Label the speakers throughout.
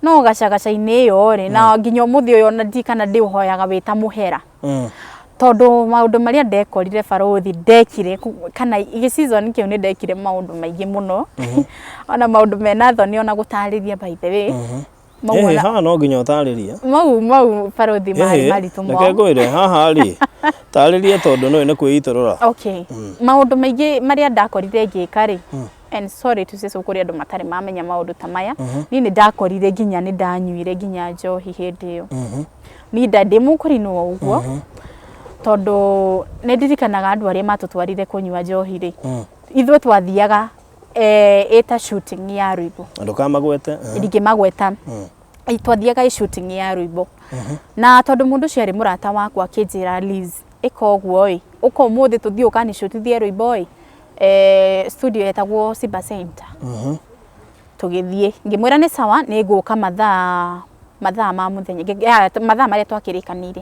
Speaker 1: No gacagaca-inĩ ĩyo rĩ, na nginya ũmũthĩ ũyũ ona ndiũĩ kana ndĩũhoyaga wĩ ta mũhera. Tondũ maũndũ marĩa ndekorire barũthi ndekire kana gĩ season kĩu nĩ ndekire maũndũ maingĩ mũno. Ona maũndũ mena thoni ona gũtarĩria by the way. Mau
Speaker 2: Ĩhĩ,
Speaker 1: ona
Speaker 2: haha no nginya ũtarĩrie.
Speaker 1: mau mau barũthi marĩ
Speaker 2: Ĩhĩ,
Speaker 1: maritũ
Speaker 2: reke
Speaker 1: mo.
Speaker 2: ngwĩre haha rĩ, tarĩria tondũ nĩũĩ nĩ kwĩitũrũra.
Speaker 1: Okay. Maũndũ maingĩ marĩa ndakorire ngĩka rĩ, and sorry to say so kũrĩ andũ matarĩ mamenya maũndũ ta maya, niĩ nĩ ndakorire nginya nĩ ndanyuire nginya njohi hĩndĩ ĩyo. Niĩ ndĩ mũkũrinũ o ũguo, tondũ nĩ ndirikanaga andũ arĩa matũtwarire kũnyua njohi rĩ, ithuĩ twathiaga ĩta shooting ya rwĩmbo.
Speaker 2: Ndũkamagwete.
Speaker 1: Ndingĩmagweta. Twathiaga ĩ shooting ya rwĩmbo. Na tondũ mũndũ ũcio arĩ mũrata wakwa akĩnjĩra Liz, ĩka ũguo ĩ, ũka ũmũthĩ tũthiĩ ũkanicutithie rwĩmbo ĩ, studio yetagwo Simba Center. Tũgĩthiĩ, ngĩmwĩra nĩ sawa nĩ ngũka mathaa mathaa ma mũthenya, mathaa marĩa twakĩrĩkanĩire.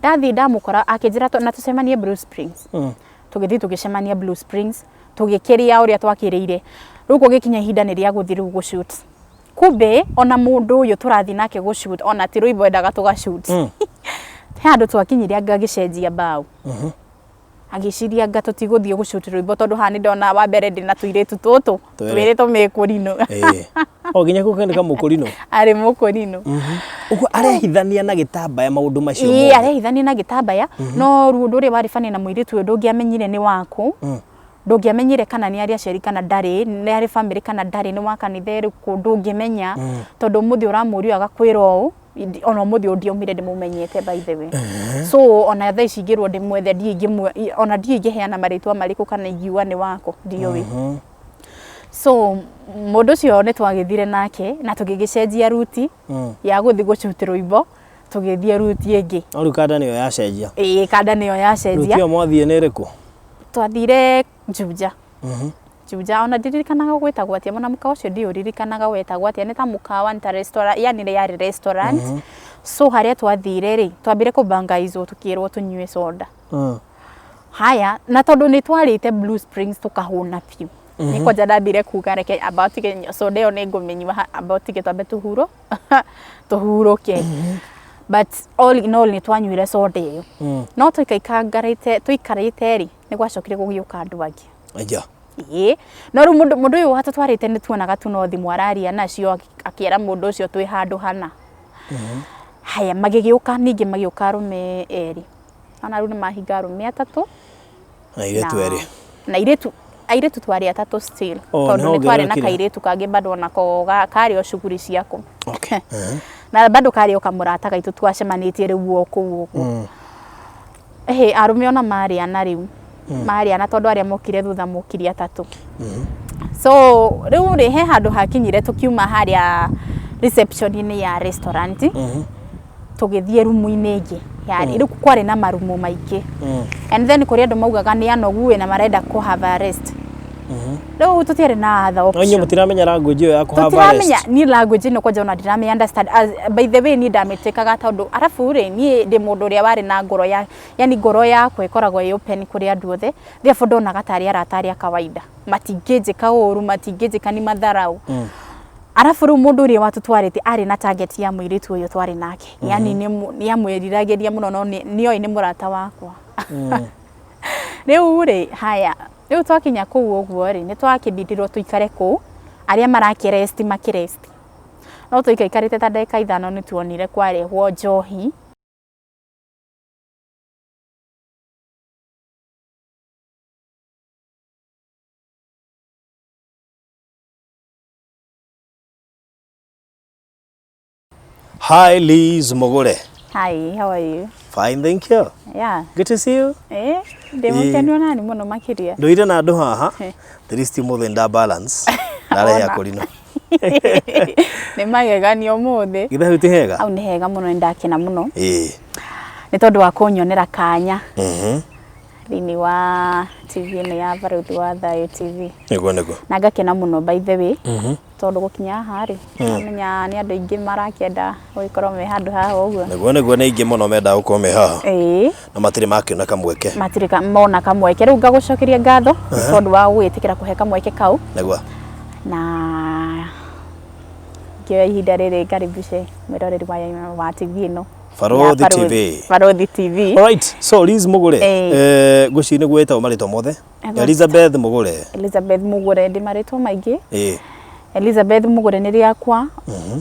Speaker 1: Ndathiĩ ndamũkora akĩnjĩra na tũcemanie Blue Springs. Tũgĩthiĩ tũgĩcemania Blue Springs, tũgĩkĩrĩa ũrĩa twakĩrĩire. Rĩu gũgĩkinya ihinda nĩ rĩa gũthiĩ rĩu gũ shoot. Kumbe ona mũndũ ũyũ tũrathiĩ nake gũ shoot ona ti rwĩmbo endaga tũga shoot. He handũ twakinyire anga agĩcenjia mbaũ. Agĩciria anga tũtigũthiĩ gũ shoot rwĩmbo tondũ haha nĩ ndona wa mbere ndĩna tũirĩtu tũtũ
Speaker 2: Twĩrĩ.
Speaker 1: twĩrĩ tũmĩkũrinũ.
Speaker 2: Ĩĩ. O nginya kau nĩ kamũkũrinũ.
Speaker 1: Arĩ mũkũrinũ.
Speaker 2: Ũguo arehithania na gĩtambaya maũndũ macio
Speaker 1: Ĩĩ
Speaker 2: mothe.
Speaker 1: arehithania na gĩtambaya no rĩu ũndũ ũrĩa warĩ funny na mũirĩtu ũyũ ndũngĩamenyire nĩ wakũ. Ndũngĩamenyire kana nĩ arĩ aciari kana ndarĩ, nĩ arĩ bamĩrĩ kana ndarĩ, nĩ wa kanitha ĩrĩkũ ndũngĩmenya tondũ ũmũthĩ ũramũria ũyũ agakwĩra ũũ, ona ũmũthĩ ũyũ ndiaumire ndĩmũmenyete by the way. So ona thaa ici ingĩrwo ndĩmwethe ndiĩ ona ndiĩ ingĩheana marĩtwa marĩkũ kana ingiuga nĩ wakũ ndiũĩ. So mũndũ ũcio nĩ twagĩthire nake na tũgĩgĩcenjia ruti ya gũthiĩ gũ shoot rwĩmbo tũgĩthiĩ ruti ĩngĩ.
Speaker 2: No rĩu kanda nĩyo yacenjia.
Speaker 1: Ĩĩ kanda nĩyo yacenjia.
Speaker 2: Ruti ĩyo mwathiĩ nĩ ĩrĩkũ?
Speaker 1: Twathire Juja. Juja ona ndiririkanaga gwĩtagwo atĩa ona mũkawa ũcio ndiũririkanaga wetagwo atĩa nĩ ta mũkawa nĩ ta restaurant yani yarĩ restaurant. So harĩa twathire rĩ twambire kũbangaizwo tũkĩrwo tũnyue soda. Haya na tondũ nĩ twarĩte Blue Springs tũkahũna biũ. Nĩ kwanja ndambire kuga reke amba tige soda ĩyo nĩ ngũmĩnyua amba ũtige twambe tũhuro tũhurũke. But all in all nĩ twanyuire soda ĩyo. No tũikaikangarĩte tũikarĩte rĩ nĩ gwacokire gũgĩũka andũ angĩ.
Speaker 2: Aja.
Speaker 1: Ĩĩ no rĩu mũndũ mũndũ ũyũ watũtwarĩte nĩ tuonaga tu no thimũ araria nacio akĩra mũndũ ũcio twĩ handũ hana. Haya magĩgĩũka ningĩ magĩũka arũme erĩ. Ona rĩu nĩ mahinga arũme atatũ.
Speaker 2: Na airĩtu erĩ.
Speaker 1: Na airĩtu airĩtu twarĩ atatũ still
Speaker 2: Oh,
Speaker 1: tondũ nĩ twarĩ na
Speaker 2: nĩhongererokire.
Speaker 1: kairĩtu kangĩ bado onako karĩ o cuguri ciako.
Speaker 2: Okay.
Speaker 1: Na bado karĩ o kamũrata gaitũ twacemanĩtie rĩu o kũu ũguo. Ĩhĩ arũme ona marĩ ana rĩu. Marĩ ana tondũ arĩa mokire thutha mokire atatũ. So rĩu rĩ he handũ hakinyire tũkiuma harĩa reception-inĩ ya restaurant tũgĩthiĩ rumu-inĩ ĩngĩ yarĩ rĩu kwarĩ na marumu maingĩ. And then kũrĩ andũ maugaga nĩ anogu ĩ na marenda kũ have a rest. Rĩu tũtiarĩ na other
Speaker 2: No inyuĩ
Speaker 1: option.
Speaker 2: mũtiramenya language ĩyo ya kũ have a
Speaker 1: Tũtiramenya
Speaker 2: rest.
Speaker 1: niĩ language ĩno kwanja ona ndiramĩ understand as by the way niĩ ndamĩtĩkaga tondũ arabu rĩ niĩ ndĩ mũndũ ũrĩa warĩ na ngoro ya yani ngoro yakwa ĩkoragwo ĩ open kũrĩ andũ othe therefore ndonaga tarĩ arata arĩa kawaida matingĩnjĩka ũru matingĩnjĩka nĩ matharau. Arabu rĩu mũndũ ũrĩa watũtwarĩte arĩ na target ya mũirĩtu ũyũ twarĩ nake yani nĩ amwĩriragĩria mũno no nĩoĩ nĩ mũrata wakwa. Rĩu rĩ haya rĩu twakinya kũu ũguo rĩ nĩ twakĩbindirwo tũikare kũu arĩa marakĩ rest makĩ rest. No tũikaikarĩte ta ndagĩka ithano nĩ tuonire kwarehwo njohi.
Speaker 2: Hi Liz Mugure.
Speaker 1: Hi, how are you?
Speaker 2: Fine, thank you.
Speaker 1: Yeah.
Speaker 2: Good to see you.
Speaker 1: Ndĩ mũkenu ona ni mũno makĩria.
Speaker 2: Ndũire na andũ haha. At least ũmũthĩ nda balance. Ndarehe akũrinũ.
Speaker 1: Nĩ magegania ũmũthĩ.
Speaker 2: Githĩ hau ti hega?
Speaker 1: Hau nĩ hega mũno nĩ ndakena mũno.
Speaker 2: Ĩĩ.
Speaker 1: Nĩ tondũ wa kũnyonera kanya. Thĩinĩ wa TV ĩno ya Barũthi wa Thayũ TV.
Speaker 2: Nĩguo nĩguo.
Speaker 1: Na ngakena mũno by the way. Tondũ gũkinya haha rĩ, amenya nĩ andũ aingĩ marakĩenda gũgĩkorwo me handũ haha ũguo.
Speaker 2: Nĩguo nĩguo nĩ aingĩ mũno mendaga gũkorwo me haha.
Speaker 1: Ĩĩ.
Speaker 2: Na matirĩ makĩona kamweke.
Speaker 1: Matirĩ mona kamweke. Rĩu ngagũcokeria ngatho nĩ tondũ wa gwĩtĩkĩra kũhe kamweke kau.
Speaker 2: Nĩguo.
Speaker 1: Na Ngĩoya ihinda rĩrĩ ngaribishe mwĩroreri wa TV ĩno.
Speaker 2: Barothi
Speaker 1: Ya
Speaker 2: TV.
Speaker 1: Barothi TV.
Speaker 2: Alright, so Liz Mugure,
Speaker 1: Eh.
Speaker 2: ngwĩciria nĩguo wĩtagwo marĩtwa mothe.
Speaker 1: Ego.
Speaker 2: Elizabeth Mugure.
Speaker 1: Elizabeth Mugure, ndĩ marĩtwa maingĩ.
Speaker 2: Elizabeth
Speaker 1: Mugure nĩ rĩakwa.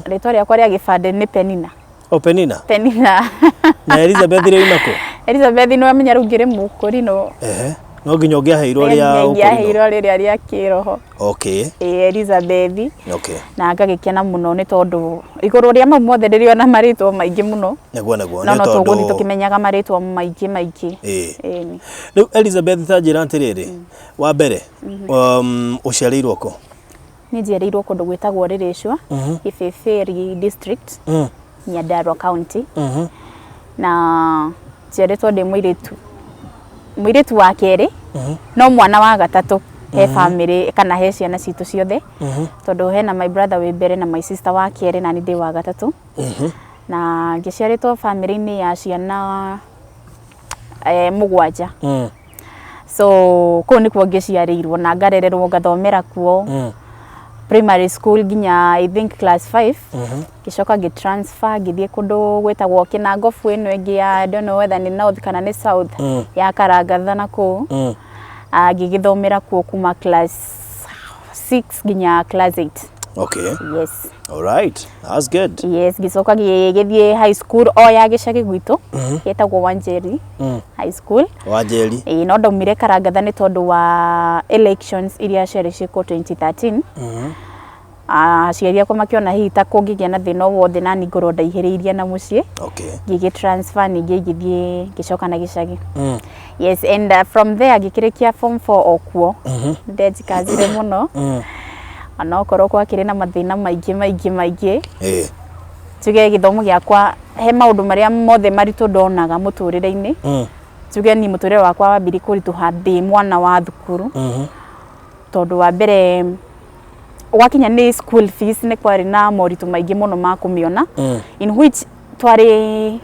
Speaker 1: Rĩtwa rĩakwa rĩa gĩbandĩ nĩ Penina.
Speaker 2: O Penina.
Speaker 1: Penina.
Speaker 2: Na Elizabeth rĩu nako?
Speaker 1: Elizabeth nĩ wamenya rĩu ngĩrĩ mũkũrinũ.
Speaker 2: Ehe. No nginya ũngĩaheirwo rĩa ũkũrinũ.
Speaker 1: Ngĩaheirwo rĩrĩa rĩa kĩroho.
Speaker 2: Okay.
Speaker 1: Ĩĩ Elizabeth.
Speaker 2: Okay.
Speaker 1: Na ngagĩkena mũno nĩ tondũ igũrũ rĩa mau mothe ndĩrĩona marĩtwa maingĩ mũno.
Speaker 2: Nĩguo nĩguo.
Speaker 1: No no tũgũthiĩ tũkĩmenyaga marĩtwa maingĩ maingĩ.
Speaker 2: Ĩĩ.
Speaker 1: Ĩĩ.
Speaker 2: Rĩu Elizabeth ta njĩra atĩrĩrĩ, wa mbere, ũciarĩirwo kũ?
Speaker 1: Niĩ njiarĩirwo kũndũ gwĩtagwo Rĩrĩcua, Ibĩbĩri district, Nyandarua county. Na njiarĩtwo ndĩ mũirĩtu, mũirĩtu wa kerĩ, no mwana wa gatatũ he famĩlĩ kana he ciana citũ ciothe, tondũ hena my brother wĩ mbere na my sister wa kerĩ na niĩ ndĩ wa gatatũ. Na ngĩciarĩtwo famĩlĩ-inĩ ya ciana 7. So kũu nĩkuo ngĩciarĩirwo na ngarererwo ngathomera kuo primary school nginya I think class 5. Ngĩcoka ngĩ transfer ngĩthiĩ kũndũ gwĩtagwo Kĩnangobu ĩno ĩngĩ ya I don't know whether nĩ north kana nĩ south ya Karangatha na kũu. Ngĩgĩthomera kuo kuma class 6 nginya class 8.
Speaker 2: Okay.
Speaker 1: Yes.
Speaker 2: All right. That's good.
Speaker 1: Yes, ngĩcoka ngĩgĩthiĩ high school o ya gĩcagi gwitũ ĩtagwo Wanjeri High School.
Speaker 2: Wanjeri.
Speaker 1: Ĩĩ, no ndaumire Karangatha nĩ tondũ wa elections iria ciarĩ ciĩkwo 2013. Aciari akwa makĩona hihi ta kũngĩgĩa na thĩna o wothe nani ngorwo ndaihĩrĩirie na mũciĩ.
Speaker 2: Okay.
Speaker 1: Ngĩgĩ transfer ningĩ ngĩthiĩ ngĩcoka na gĩcagi. Yes, and from there ngĩkĩrĩkia form 4 o kuo. Ndenjikazire mũno. Onokorwo gwakĩrĩ na mathĩna maingĩ maingĩ maingĩ. Njuge gĩthomo gĩakwa he maũndũ marĩa mothe maritũ ndonaga mũtũrĩre-inĩ. Njuge niĩ mũtũrĩre wakwa wambirie kũritũha ndĩ mwana wa thukuru. Tondũ wa mbere gwakinya nĩ school fees nĩ kwarĩ na moritũ maingĩ mũno ma kũmĩona. In which twarĩ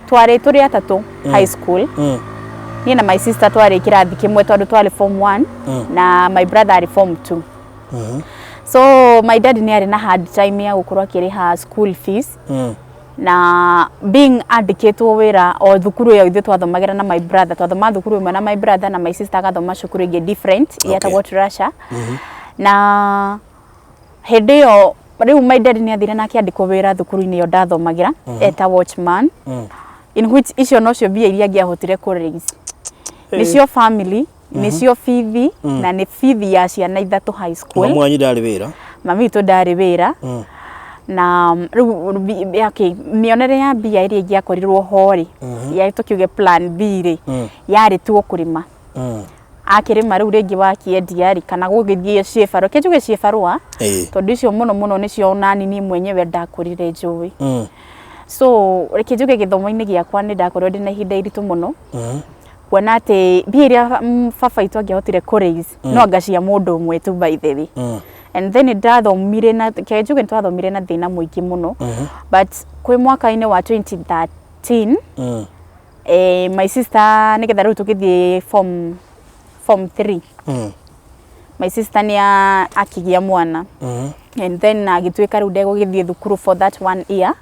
Speaker 1: twarĩ tũrĩ atatũ high school. Niĩ na my sister twarĩ kĩrathi kĩmwe tondũ twarĩ form 1 na my brother arĩ form 2. So my dad nĩ arĩ na hard time ya gũkorwo akĩrĩha school fees. Na being andĩkĩtwo wĩra o thukuru ĩyo ithuĩ twathomagĩra na my brother, twathomaga thukuru ĩmwe na my brother na my sister agathoma cukuru ĩngĩ different yetagwo Trasha. Na hĩndĩ ĩyo rĩu my dad nĩ athire na akĩandĩkwo wĩra thukuru-inĩ ĩyo ndathomagĩra eta watchman, in which icio nocio mbia iria angĩahotire kũ raise. Nĩcio family, nĩcio bithi, na nĩ bithi ya ciana 3 high school.
Speaker 2: Mamu wanyu ndarĩ wĩra?
Speaker 1: Mami witũ ndarĩ wĩra. Na rĩu okay, mĩonere ya mbia ĩrĩa ingĩakorirwo ho rĩ, ya tũkiuge plan B rĩ, yarĩ tu kũrĩma. Akĩrĩma rĩu rĩngĩ wakĩendia rĩ, kana gũgĩthiĩ ciĩbarũa, reke njuge ciĩbarũa, tondũ icio mũno mũno nĩcio nani niĩ mwenyewe ndakũrire njũĩ. So reke njuge gĩthomo-inĩ gĩakwa nĩ ndakorirwo ndĩna ihinda iritũ mũno. Kuona atĩ mbia iria baba witũ angĩahotire kũ raise no anga cia mũndũ ũmwe tu by the way. And then nĩndathomire na reke njuge nĩtwathomire na thĩna mũingĩ mũno. But kwĩ mwaka-inĩ wa 2013 my sister nĩgetha rĩu tũgĩthiĩ form 3. My sister nĩ akĩgĩa mwana. And then agĩtuĩka rĩu ndegũgĩthiĩ thukuru for that 1 year.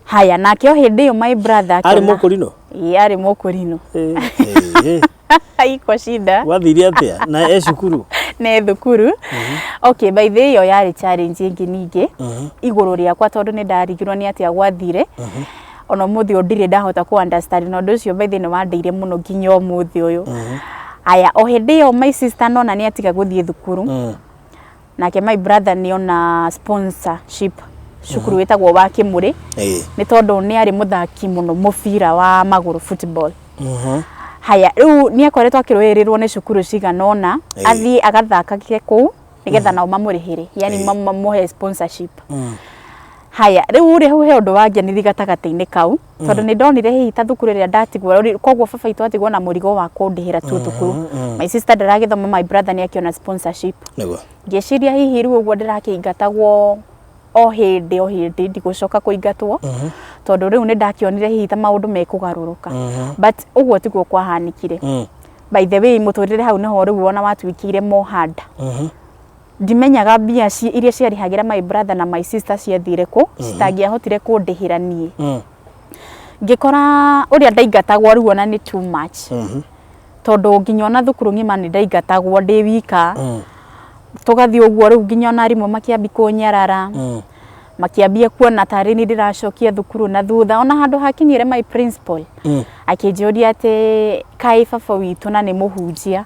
Speaker 1: Haya, nake o hĩndĩ ĩyo my brother
Speaker 2: Arĩ
Speaker 1: akĩona-
Speaker 2: mũkũrinũ?
Speaker 1: Ĩĩ, arĩ mũkũrinũ. Iko shida.
Speaker 2: Gwathire atĩa? Na e cukuru?
Speaker 1: Ne thukuru. Okay, by the way ĩyo yarĩ challenge ĩngĩ ningĩ. Igũrũ rĩakwa tondũ nĩ ndarigirwo nĩ atĩa gwathire. Ona ũmũthĩ ũyũ ndirĩ ndahota kũ understand na ũndũ ũcio by the way nĩ wandeire mũno nginya ũmũthĩ ũyũ. Haya, o hĩndĩ ĩyo my sister nona nĩ atiga gũthiĩ thukuru. Nake my brother nĩ ona sponsorship cukuru wĩtagwo wa Kĩmũrĩ. Nĩ tondũ nĩ arĩ mũthaki mũno mũbira wa magũrũ football. Haya, rĩu nĩ akoretwo akĩrũĩrĩrwo nĩ cukuru cigana ũna, athiĩ agathakage kũu nĩgetha nao mamũrĩhĩre, yani mamũhe sponsorship. Haya, rĩu rĩ hau he ũndũ wangenirie gatagatĩ-inĩ kau, tondũ nĩ ndonire hihi ta thukuru ĩrĩa ndatigwo, koguo baba witũ atigwo na mũrigo wa kũndĩhĩra tu thukuru. My sister ndaragĩthoma, my brother nĩ akĩona sponsorship.
Speaker 2: Nĩguo.
Speaker 1: Ngĩciria hihi rĩu ũguo ndĩrakĩingatagwo o hĩndĩ o hĩndĩ ndigũcoka kũingatwo, tondũ rĩu nĩ ndakĩonire hihi ta maũndũ mekũgarũrũka. But ũguo tiguo kwahanĩkire. By the way mũtũrĩre hau nĩho rĩu ona watuĩkire more hard. Ndimenyaga mbia iria ciarĩhagĩra my brother na my sister ciathire kũ, citangĩahotire kũndĩhĩra niĩ. Ngĩkora ũrĩa ndaingatagwo rĩu ona nĩ too much. Tondũ nginya ona thukuru ng'ima nĩ ndaingatagwo ndĩ wika. Tũgathiĩ ũguo rĩu nginya ona arimũ makĩambia kũnyarara. Makĩambia kuona tarĩ niĩ ndĩracokia thukuru na thutha. Ona handũ hakinyire my principal akĩnjũria atĩ kaĩ baba witũ na nĩ mũhunjia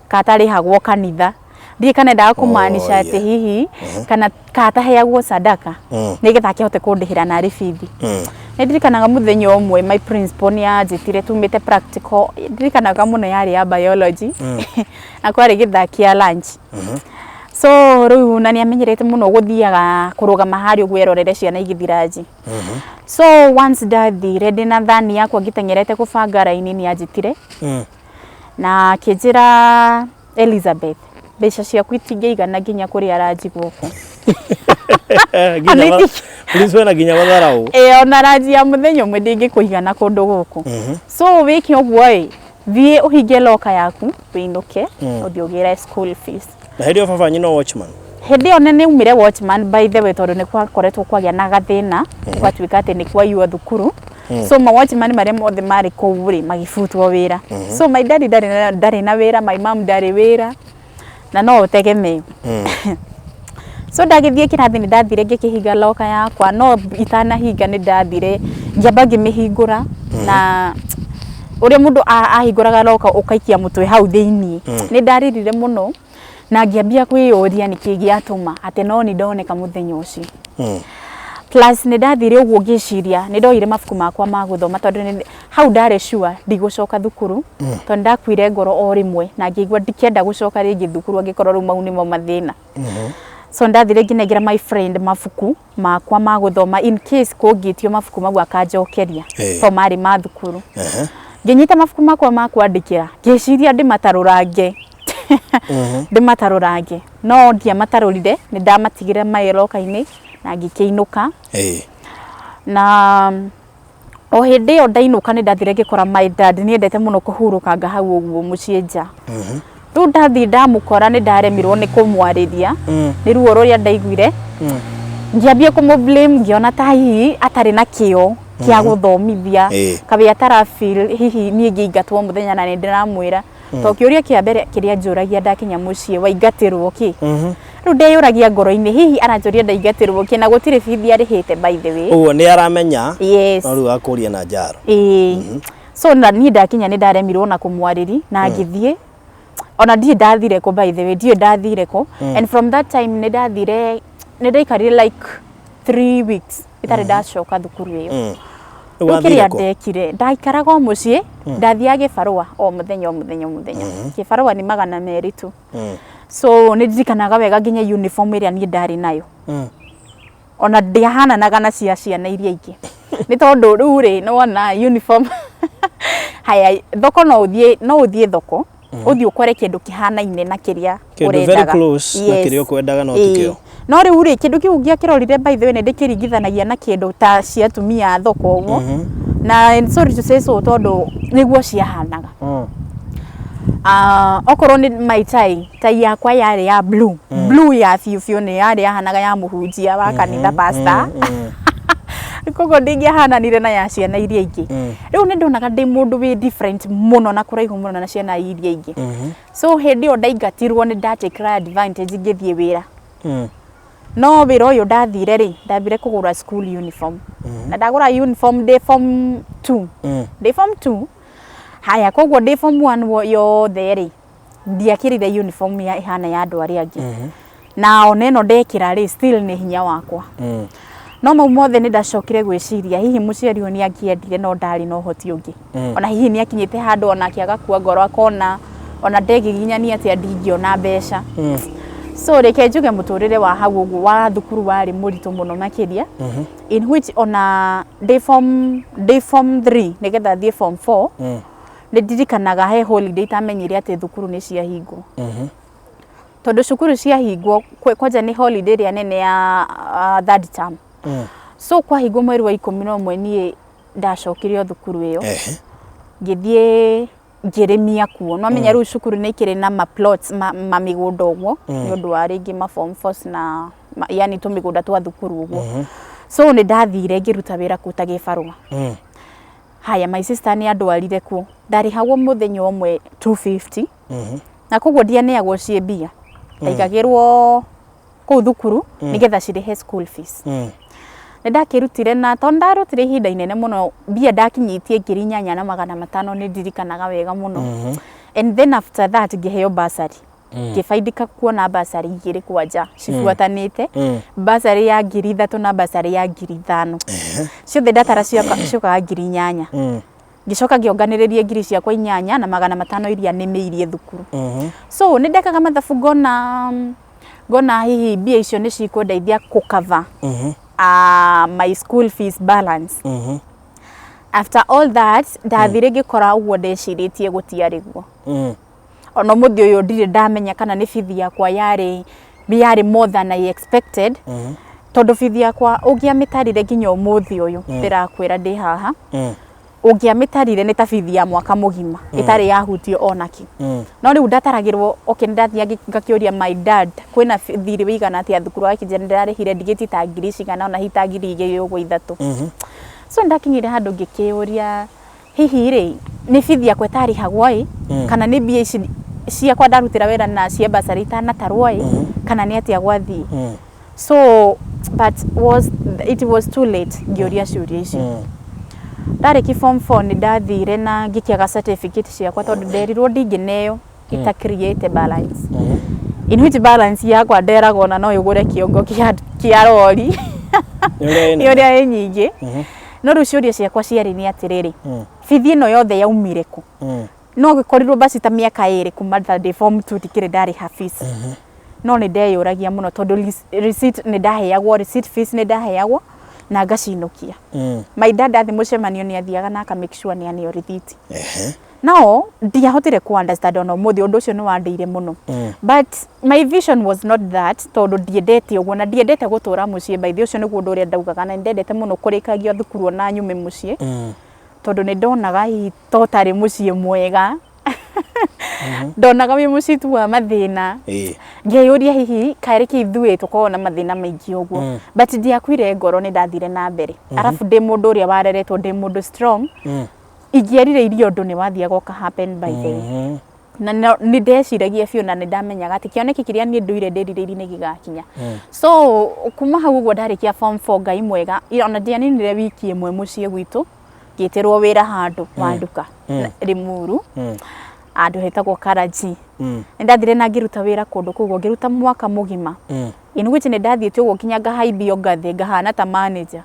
Speaker 1: katarĩhagwo kanitha. Ndiũĩ kana endaga kũmaanisha atĩ hihi kana kataheagwo sadaka nĩgetha akĩhote kũndĩhĩra narĩ bithi. Nĩ ndirikanaga mũthenya ũmwe my principal nĩ anjĩtire tumĩte practical, ndirikanaga mũno yarĩ ya biology na kwarĩ gĩthaa kĩa lunch. So rĩu na nĩ amenyerete mũno gũthiaga kũrũgama harĩa ũguo erorere ciana igĩthiĩ ranji. So once ndathire ndĩna thani yakwa ngĩteng'erete kũbanga raini nĩ anjĩtire na akĩnjĩra, "Elizabeth, mbeca ciaku itingĩigana nginya kũrĩa ranji gũkũ."
Speaker 2: Nginya please wena nginya matharaũ.
Speaker 1: Ĩ, ona ranji ya mũthenya ũmwe ndĩngĩkũigana kũndũ gũkũ. So wĩke ũguo ĩ, thiĩ ũhinge loka yaku wĩinũke, ũthiĩ ũgĩre school fees.
Speaker 2: Na hĩndĩ ĩyo baba wanyu no watchman?
Speaker 1: Hĩndĩ ĩyo nĩ aumire watchman, by the way, tondũ nĩ kwakoretwo kwagĩa na gathĩna, gwatuĩka atĩ nĩ kwaiywo thukuru. So ma watchman marĩa mothe marĩ kũu rĩ, magĩbutwo wĩra. So my daddy ndarĩ na wĩra, my mom ndarĩ wĩra, na no ũtegemee. So ndagĩthiĩ kĩrathi nĩ ndathire ngĩkĩhinga loka yakwa, no itanahinga nĩ ndathire ngĩamba ngĩmĩhingũra, na ũrĩa mũndũ ahingũraga loka ũkaikia mũtwe hau thĩiniĩ, nĩ ndarĩrire mũno na ngĩambia kwĩyũria nĩkĩ gĩatũma atĩ no nĩ ndoneka mũthenya ũcio. Plus nĩ ndathire ũguo ngĩciria nĩ ndoire mabuku makwa ma gũthoma, tondũ hau ndarĩ sure ndigũcoka thukuru, tondũ nĩ ndakuire ngoro o rĩmwe na ngĩigua ndikenda gũcoka rĩngĩ thukuru angĩkorwo rĩu mau nĩmo mathĩna. So ndathire ngĩnengera my friend mabuku makwa ma gũthoma in case kũngĩtio mabuku mau akanjokeria, to marĩ ma thukuru. Ngĩnyita mabuku makwa ma kwandĩkĩra, ngĩciria ndĩmatarũrange, ndĩmatarũrange, no ndiamatarũrire, nĩ ndamatigire my loka-inĩ na ngĩkĩinũka. Na o hĩndĩ ĩyo ndainũka nĩ ndathire ngĩkora my dad nĩ endete mũno kũhurũkanga hau ũguo mũciĩ nja. Rĩu ndathiĩ ndamũkora nĩ ndaremirwo nĩ kũmwarĩria nĩ ruo rũrĩa ndaiguire. Ngĩambia kũmũ blame, ngĩona ta hihi atarĩ na kĩo kĩa gũthomithia, kabe atara feel hihi niĩ ngĩingatwo mũthenya na nĩ ndĩramwĩra, to kĩũria kĩa mbere kĩrĩa njũragia ndakinya mũciĩ, "Waingatĩrwo kĩ?" Rĩu ndeyũragia ngoro-inĩ hihi aranjũria ndaingatĩrwo kĩ na gũtirĩ bithi arĩhĩte, by the way.
Speaker 2: Ũguo nĩ aramenya.
Speaker 1: Yes.
Speaker 2: No rĩu akũria na njaro.
Speaker 1: Ĩĩ. So na niĩ ndakinya nĩ ndaremirwo na kũmwarĩri na ngĩthiĩ, ona ndirĩ ndathire kũ, by the way, ndirĩ ndathire kũ. And from that time nĩ ndathire, nĩ ndaikarire like 3 weeks itarĩ ndacoka thukuru ĩyo.
Speaker 2: Rĩu
Speaker 1: Rĩu
Speaker 2: wathire
Speaker 1: kĩrĩa
Speaker 2: kũ?
Speaker 1: ndekire, ndaikaraga o mũciĩ, ndathiaga gĩbarũa o mũthenya o mũthenya o mũthenya. Gĩbarũa nĩ 200 tu. So nĩ ndirikanaga wega nginya uniform ĩrĩa niĩ ndarĩ nayo, ona ndiahananaga na cia ciana iria ingĩ, nĩ tondũ rĩu rĩ, nĩ wona uniform haya thoko, no ũthiĩ thoko ũthiĩ ũkore kĩndũ kĩhanaine na kĩrĩa
Speaker 2: Kĩndũ very
Speaker 1: ũrendaga.
Speaker 2: close na kĩrĩa ũkwendaga no ti kĩo.
Speaker 1: No rĩu rĩ, kĩndũ kĩu ngĩakĩrorire, by the way, nĩ ndĩkĩringithanagia na kĩndũ ta cia atumia a thoko ũguo, na and sorry to say so, tondũ nĩguo ciahanaga. Okorwo nĩ my tai, tai yakwa yarĩ ya blue, blue ya biũ biũ, nĩ yarĩ yahanaga ya mũhunjia wa kanitha, pastor. Koguo ndingĩahananire na ya ciana iria ingĩ. Rĩu nĩ ndonaga ndĩ mũndũ wĩ different mũno na kũraihu mũno na ciana iria ingĩ. So hĩndĩ ĩyo ndaingatirwo nĩ ndatekire advantage ngĩthiĩ wĩra. No wĩra ũyũ ndathire rĩ, ndambire kũgũra school uniform, na ndagũra uniform ndĩ form 2. Ndĩ form 2 haya, koguo ndĩ form 1 yothe rĩ, ndiakĩrire uniform ya ĩhana ya andũ arĩa angĩ, na ona ĩno ndekĩra rĩ, still nĩ hinya wakwa. No mau mothe nĩ ndacokire gwĩciria hihi mũciari ũyũ nĩ angĩendire no ndarĩ na ũhoti ũngĩ. Ona hihi nĩ akinyĩte handũ ona akĩaga kua ngoro, akona ona ndengĩginyania atĩa ndingĩona mbeca. So reke njuge mũtũrĩre wa hau ũguo wa thukuru warĩ mũritũ mũno makĩria, in which ona ndĩ form 3 nĩgetha thiĩ form 4, nĩ ndirikanaga he holiday itamenyire atĩ thukuru nĩ ciahingwo, tondũ cukuru ciahingwo kwanja nĩ holiday ĩrĩa nene ya third term. So kwahingwo mweri wa 11 niĩ ndacokirio thukuru ĩyo. Ngĩthiĩ. Ngĩrĩmia kuo no menya rĩu cukuru nĩ ikĩrĩ na ma plots ma mĩgũnda ũguo nĩ ũndũ wa rĩngĩ ma form fours na yani tũmĩgũnda twa thukuru ũguo. So nĩ ndathire ngĩruta wĩra kũu ta gĩbarũa. Haya, my sister nĩ andwarire kuo, ndarĩhagwo mũthenya ũmwe 250 na koguo ndianeagwo ciĩ mbia, ndaigagĩrwo kũu thukuru nĩgetha cirĩhe school fees. Nĩ ndakĩrutire na tondũ ndarutire ihinda inene mũno, mbia ndakinyĩtie 8500, nĩ ndirikanaga wega mũno. And then after that ngĩheo bursary, ngĩbaidika kuona bursary igĩrĩ kwanja cibuatanĩte, bursary ya 3000 na bursary ya 5000, ciothe ndatara ciokaga 8000. Ngĩcoka ngĩonganĩrĩria ngiri ciakwa 8500 iria nĩmĩirie thukuru. So nĩ ndekaga mathabu ngona hihi mbia icio nĩ cikũndeithia kũcover my school fees balance. After all that ndathire ngĩkora ũguo ndecirĩtie gũtiarĩ guo. Ona ũmũthĩ ũyũ ndirĩ ndamenya kana nĩ bithi yakwa yarĩ more than I expected, tondũ bithi yakwa ũngĩamĩtarire nginya ũmũthĩ ũyũ ndĩrakwĩra ndĩ haha, ũngĩamĩtarire nĩ ta bithi ya mwaka mũgima ĩtarĩ yahutio onakĩ. No rĩu ndataragĩrwo, okay, nĩ ndathiaga ngakĩũria my dad kwĩna thirĩ wĩigana atĩa thukuru, agakĩnjĩra nĩ ndĩrarĩhire ndigĩtie ta ngiri cigana ona hihi ta 2000 ũguo 3. So ndakinyire handũ ngĩkĩũria, hihi rĩ, nĩ bithi yakwa ĩtarĩhagwo ĩ, kana nĩ mbia ici ciakwa ndarutĩra wĩra na cia bursary itanatarwo ĩ, kana nĩ atĩa gwathiĩ? So but was it was too late ngĩũria ciũria icio. Ndarĩki form 4 nĩ ndathire na ngĩkĩaga certificate ciakwa tondũ nderirwo ndingĩneo ita create balance, in which balance yakwa nderagwo ona no ĩgũre kĩongo kĩa rori.
Speaker 2: Nĩ ũrĩa ĩ
Speaker 1: nĩ
Speaker 2: nene.
Speaker 1: Ũrĩa ĩ nyingĩ. No rĩu ciũria ciakwa ciarĩ nĩ atĩrĩrĩ, bithi ĩno yothe yaumire kũ? No gĩkorirwo basi ta mĩaka 2 kuma ndĩ form 2 ndikĩrĩ ndarĩha fees. No nĩ ndeyũragia mũno tondũ receipt nĩ ndaheagwo, receipt fees nĩ ndaheagwo na ngacinũkia. My dad athiĩ mũcemanio nĩ athiaga na aka make sure nĩ aneo rĩthiti. No ndiahotire ku understand ona ũmũthĩ, ũndũ ũcio nĩ wandĩire mũno. But my vision was not that, tondũ ndiendete ũguo na ndiendete gũtũra mũciĩ. By the way, ũcio nĩguo ũndũ ũrĩa ndaugaga, na nĩndendete mũno kũrĩkagia thukuru ona nyume mũciĩ, tondũ nĩ ndonaga hihi to tarĩ mũciĩ mwega, ndonaga wĩ mũciĩ tu wa mathĩna. Ngeyũria hihi kaĩ rĩkĩ ithuĩ tũkoragwo na mathĩna maingĩ ũguo? But ndiakuire ngoro, nĩ ndathire na mbere. Arabu ndĩ mũndũ ũrĩa wareretwo ndĩ mũndũ strong, ingĩerirĩirie ũndũ nĩ wathiaga ũka happen by the way. Na nĩ ndeciragia biũ na nĩ ndamenyaga atĩ kĩoneki kĩrĩa niĩ ndũire ndĩrirĩirie nĩ gĩgakinya. So kuma hau ũguo ndarĩkia form 4, Ngai mwega, ona ndianinire wiki ĩmwe mũciĩ gwitũ ngĩtĩrwo wĩra handũ wa nduka Limuru, handũ hetagwo Karaji. Nĩ ndathire na ngĩruta wĩra kũndũ kũu ũguo, ngĩruta mwaka mũgima, in which nĩ ndathiĩte ũguo nginya ngahaimbio ngathĩ ngahana ta manager.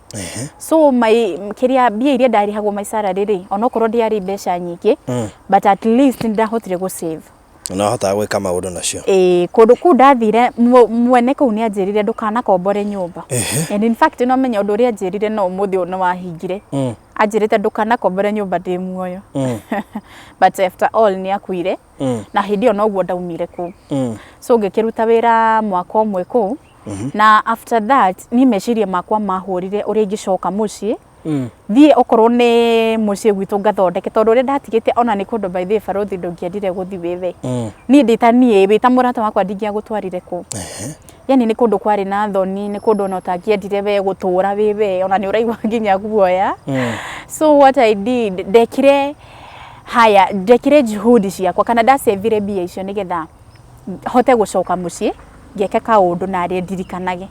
Speaker 1: So my kĩrĩa mbia iria ndarĩhagwo, my salary rĩ, onokorwo ndiarĩ mbeca nyingĩ, but at least nĩ ndahotire gũ save.
Speaker 2: Na wahotaga gwĩka maũndũ nacio.
Speaker 1: Ĩĩ, kũndũ kũu ndathire mwene kũu nĩ anjĩrire ndũkanakombore nyũmba. And in fact no menya ũndũ ũrĩa anjĩrire no ũmũthĩ ũyũ nĩ wahingire. Anjĩrĩte ndũkanakombore nyũmba ndĩ muoyo. But after all nĩ akuire na hĩndĩ ĩyo noguo ndaumire kũu. So ngĩkĩruta wĩra mwaka ũmwe kũu, na after that niĩ meciria makwa mahũrire ũrĩa ingĩcoka mũciĩ, thiĩ okorwo nĩ mũciĩ gwitũ ngathondeke, tondũ ũrĩa ndatigĩte ona nĩ kũndũ, by the way, barũthi, ndũngĩendire gũthiĩ wĩwe. Niĩ ndĩ ta niĩ, wĩ ta mũrata wakwa, ndingĩagũtwarire kũu. Yani nĩ kũndũ kwarĩ na thoni, nĩ kũndũ ona ũtangĩendire we gũtũra wĩ we, ona nĩ ũraigua nginya guoya. So what I did, ndekire haya, ndekire juhudi ciakwa kana ndacevire mbia icio nĩgetha hote gũcoka mũciĩ ngeke kaũndũ narĩ ndirikanage.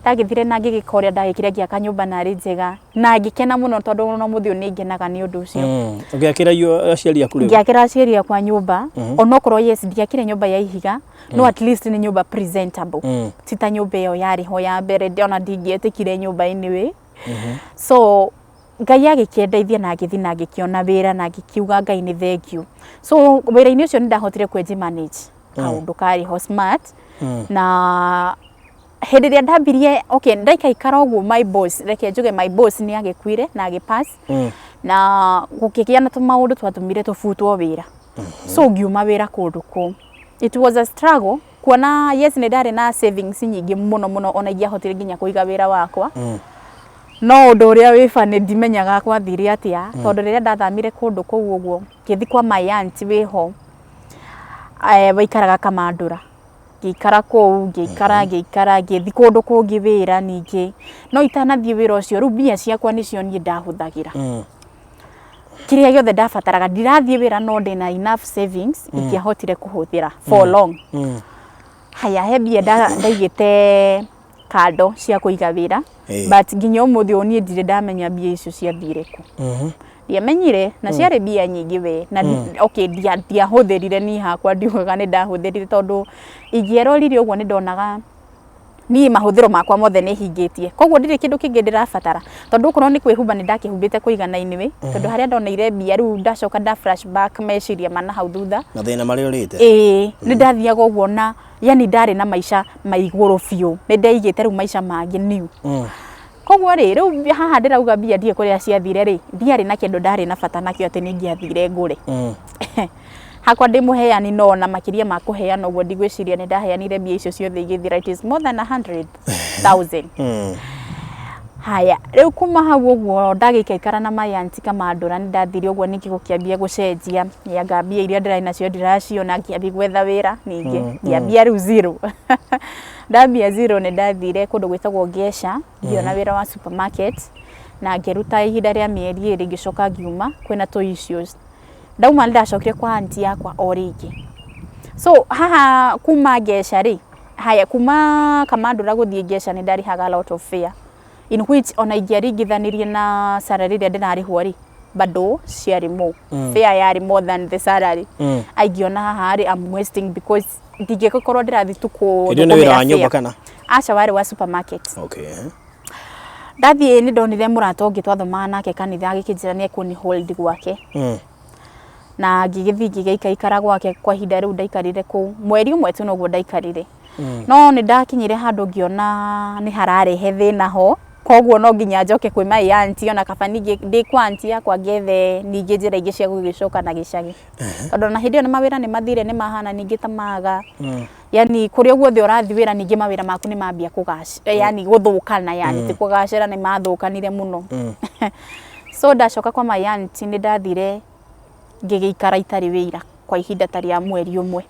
Speaker 1: Ndagĩthire na ngĩgĩka ũrĩa ndagĩkire, ngĩaka nyũmba narĩ njega na ngĩkena mũno, tondũ ona ũmũthĩ ũyũ nĩ ngenaga nĩ ũndũ ũcio.
Speaker 2: Ũgĩakĩra aciari aku rĩu?
Speaker 1: Ngĩakĩra aciari akwa nyũmba, onokorwo yes ndiakire nyũmba ya ihiga, no at least nĩ nyũmba presentable, ti ta nyũmba ĩyo yarĩ ho ya mbere, ona ndingĩetĩkire nyũmba anyway. So Ngai agĩkĩndeithia na ngĩthiĩ na ngĩkĩona wĩra na ngĩkiuga Ngai nĩ thank you. So wĩra-inĩ ũcio nĩ ndahotire kwĩji manage kaũndũ karĩ ho smart. Na hĩndĩ ĩrĩa ndambirie, okay, ndaikaikara ũguo, my boss, reke njuge my boss nĩ agĩkuire na agĩpass, na gũkĩgĩa na tũmaũndũ twatũmire tũbutwo wĩra. So ngiuma wĩra kũndũ kũu. It was a struggle kuona yes nĩ ndarĩ na savings nyingĩ mũno mũno, ona ingĩahotire nginya kũiga wĩra wakwa. No ũndũ ũrĩa wĩ funny, ndimenyaga gwathire atĩa, tondũ rĩrĩa ndathamire kũndũ kũu ũguo, ngĩthiĩ kwa my aunt wĩho, waikaraga Kamandũra. Ngĩikara kũu, ngĩikara, ngĩikara, ngĩthiĩ kũndũ kũngĩ wĩra ningĩ. No itanathiĩ wĩra ũcio, rĩu mbia ciakwa nĩcio niĩ ndahũthagĩra. Kĩrĩa gĩothe ndabataraga, ndirathiĩ wĩra no ndĩna enough savings ingĩahotire kũhũthĩra for long. Haya, he mbia ndaigĩte kando cia kũiga wĩra, but nginya ũmũthĩ ũyũ niĩ ndirĩ ndamenya mbia icio ciathire kũ. Ndiamenyire, na ciarĩ mbia nyingĩ we na okay, ndiahũthĩrire niĩ hakwa, ndiugaga nĩ ndahũthĩrire, tondũ ingĩerorire ũguo nĩ ndonaga niĩ mahũthĩro makwa mothe nĩ hingĩtie, koguo ndirĩ kĩndũ kĩngĩ ndĩrabatara, tondũ okorwo nĩ kwĩhumba nĩ ndakĩhumbĩte kũigana anyway, tondũ harĩa ndoneire mbia rĩu ndacoka nda flashback meciria ma nahau thutha.
Speaker 2: Mathĩna marĩa ũrĩte.
Speaker 1: Ĩĩ, nĩ ndathiaga ũguo na yani ndarĩ na maica ma igũrũ biũ, nĩ ndeigĩte rĩu maica mangĩ new. Koguo rĩ, rĩu haha ndĩrauga mbia ndiĩ kũrĩa ciathire rĩ, ndiarĩ na kĩndũ ndarĩ na bata nakĩo atĩ nĩ ingĩathire ngũre. Hakwa ndĩ mũheani, no ona makĩria ma kũheana ũguo, ndigwĩciria nĩ ndaheanire mbia icio ciothe igĩthira. It is more than 100,000. Haya, rĩu kuma hau ũguo ndagĩikaikara na my aunty Kamandũra, nĩ ndathire ũguo ningĩ gũkĩambia gũcenjia, anga mbia iria ndĩrarĩ nacio ndiraciona, ngĩambia gwetha wĩra ningĩ, ngĩambia rĩu zero. Ndambia zero, nĩ ndathire kũndũ gwĩtagwo Ngesha, ngĩona wĩra wa supermarket na ngĩruta ihinda rĩa mĩeri 2, ngĩcoka ngiuma kwĩna tũ issues. Ndauma nĩ ndacokire kwa aunty yakwa o rĩngĩ. So haha kuma Ngesha rĩ, haya, kuma Kamandũra gũthiĩ Ngesha nĩ ndarĩhaga a lot of fare, in which ona ingĩaringithanirie na salary ĩrĩa ndĩrarĩhwo rĩ, bado ciarĩ more. Fare yarĩ more than the salary. Aingĩona haha rĩ, I'm wasting because ndingĩgĩkorwo ndĩrathiĩ tu
Speaker 2: Hĩndĩ ĩyo nĩ wĩra wa nyũmba kana?
Speaker 1: Aca, warĩ wa supermarket. Ndathiĩ nĩ ndonire mũrata ũngĩ twathomaga nake kanitha, agĩkĩnjĩra nĩ ekũni hold gwake. Na ngĩgĩthiĩ ngĩgĩikaikara gwake kwa ihinda rĩu ndaikarire kũu mweri ũmwe tu noguo ndaikarire. No nĩ ndakinyire handũ ngĩona nĩ hararehe thĩna ho, koguo no nginya njoke kwĩ my aunty, ona kaba ningĩ ndĩ kwa aunty yakwa ngethe ningĩ njĩra ingĩ cia gũgĩcoka na gĩcagi, tondũ ona hĩndĩ ĩyo nĩ mawĩra nĩ mathire, nĩ mahana ningĩ ta maga. Yani kũrĩa guothe ũrathiĩ wĩra, ningĩ mawĩra maku nĩ mambia kũgacĩra, yani gũthũkana, yani ti kũgacĩra, nĩ mathũkanire mũno. So ndacoka kwa my aunty, nĩ ndathire ngĩgĩikara itarĩ wĩra kwa ihinda ta rĩa mweri ũmwe.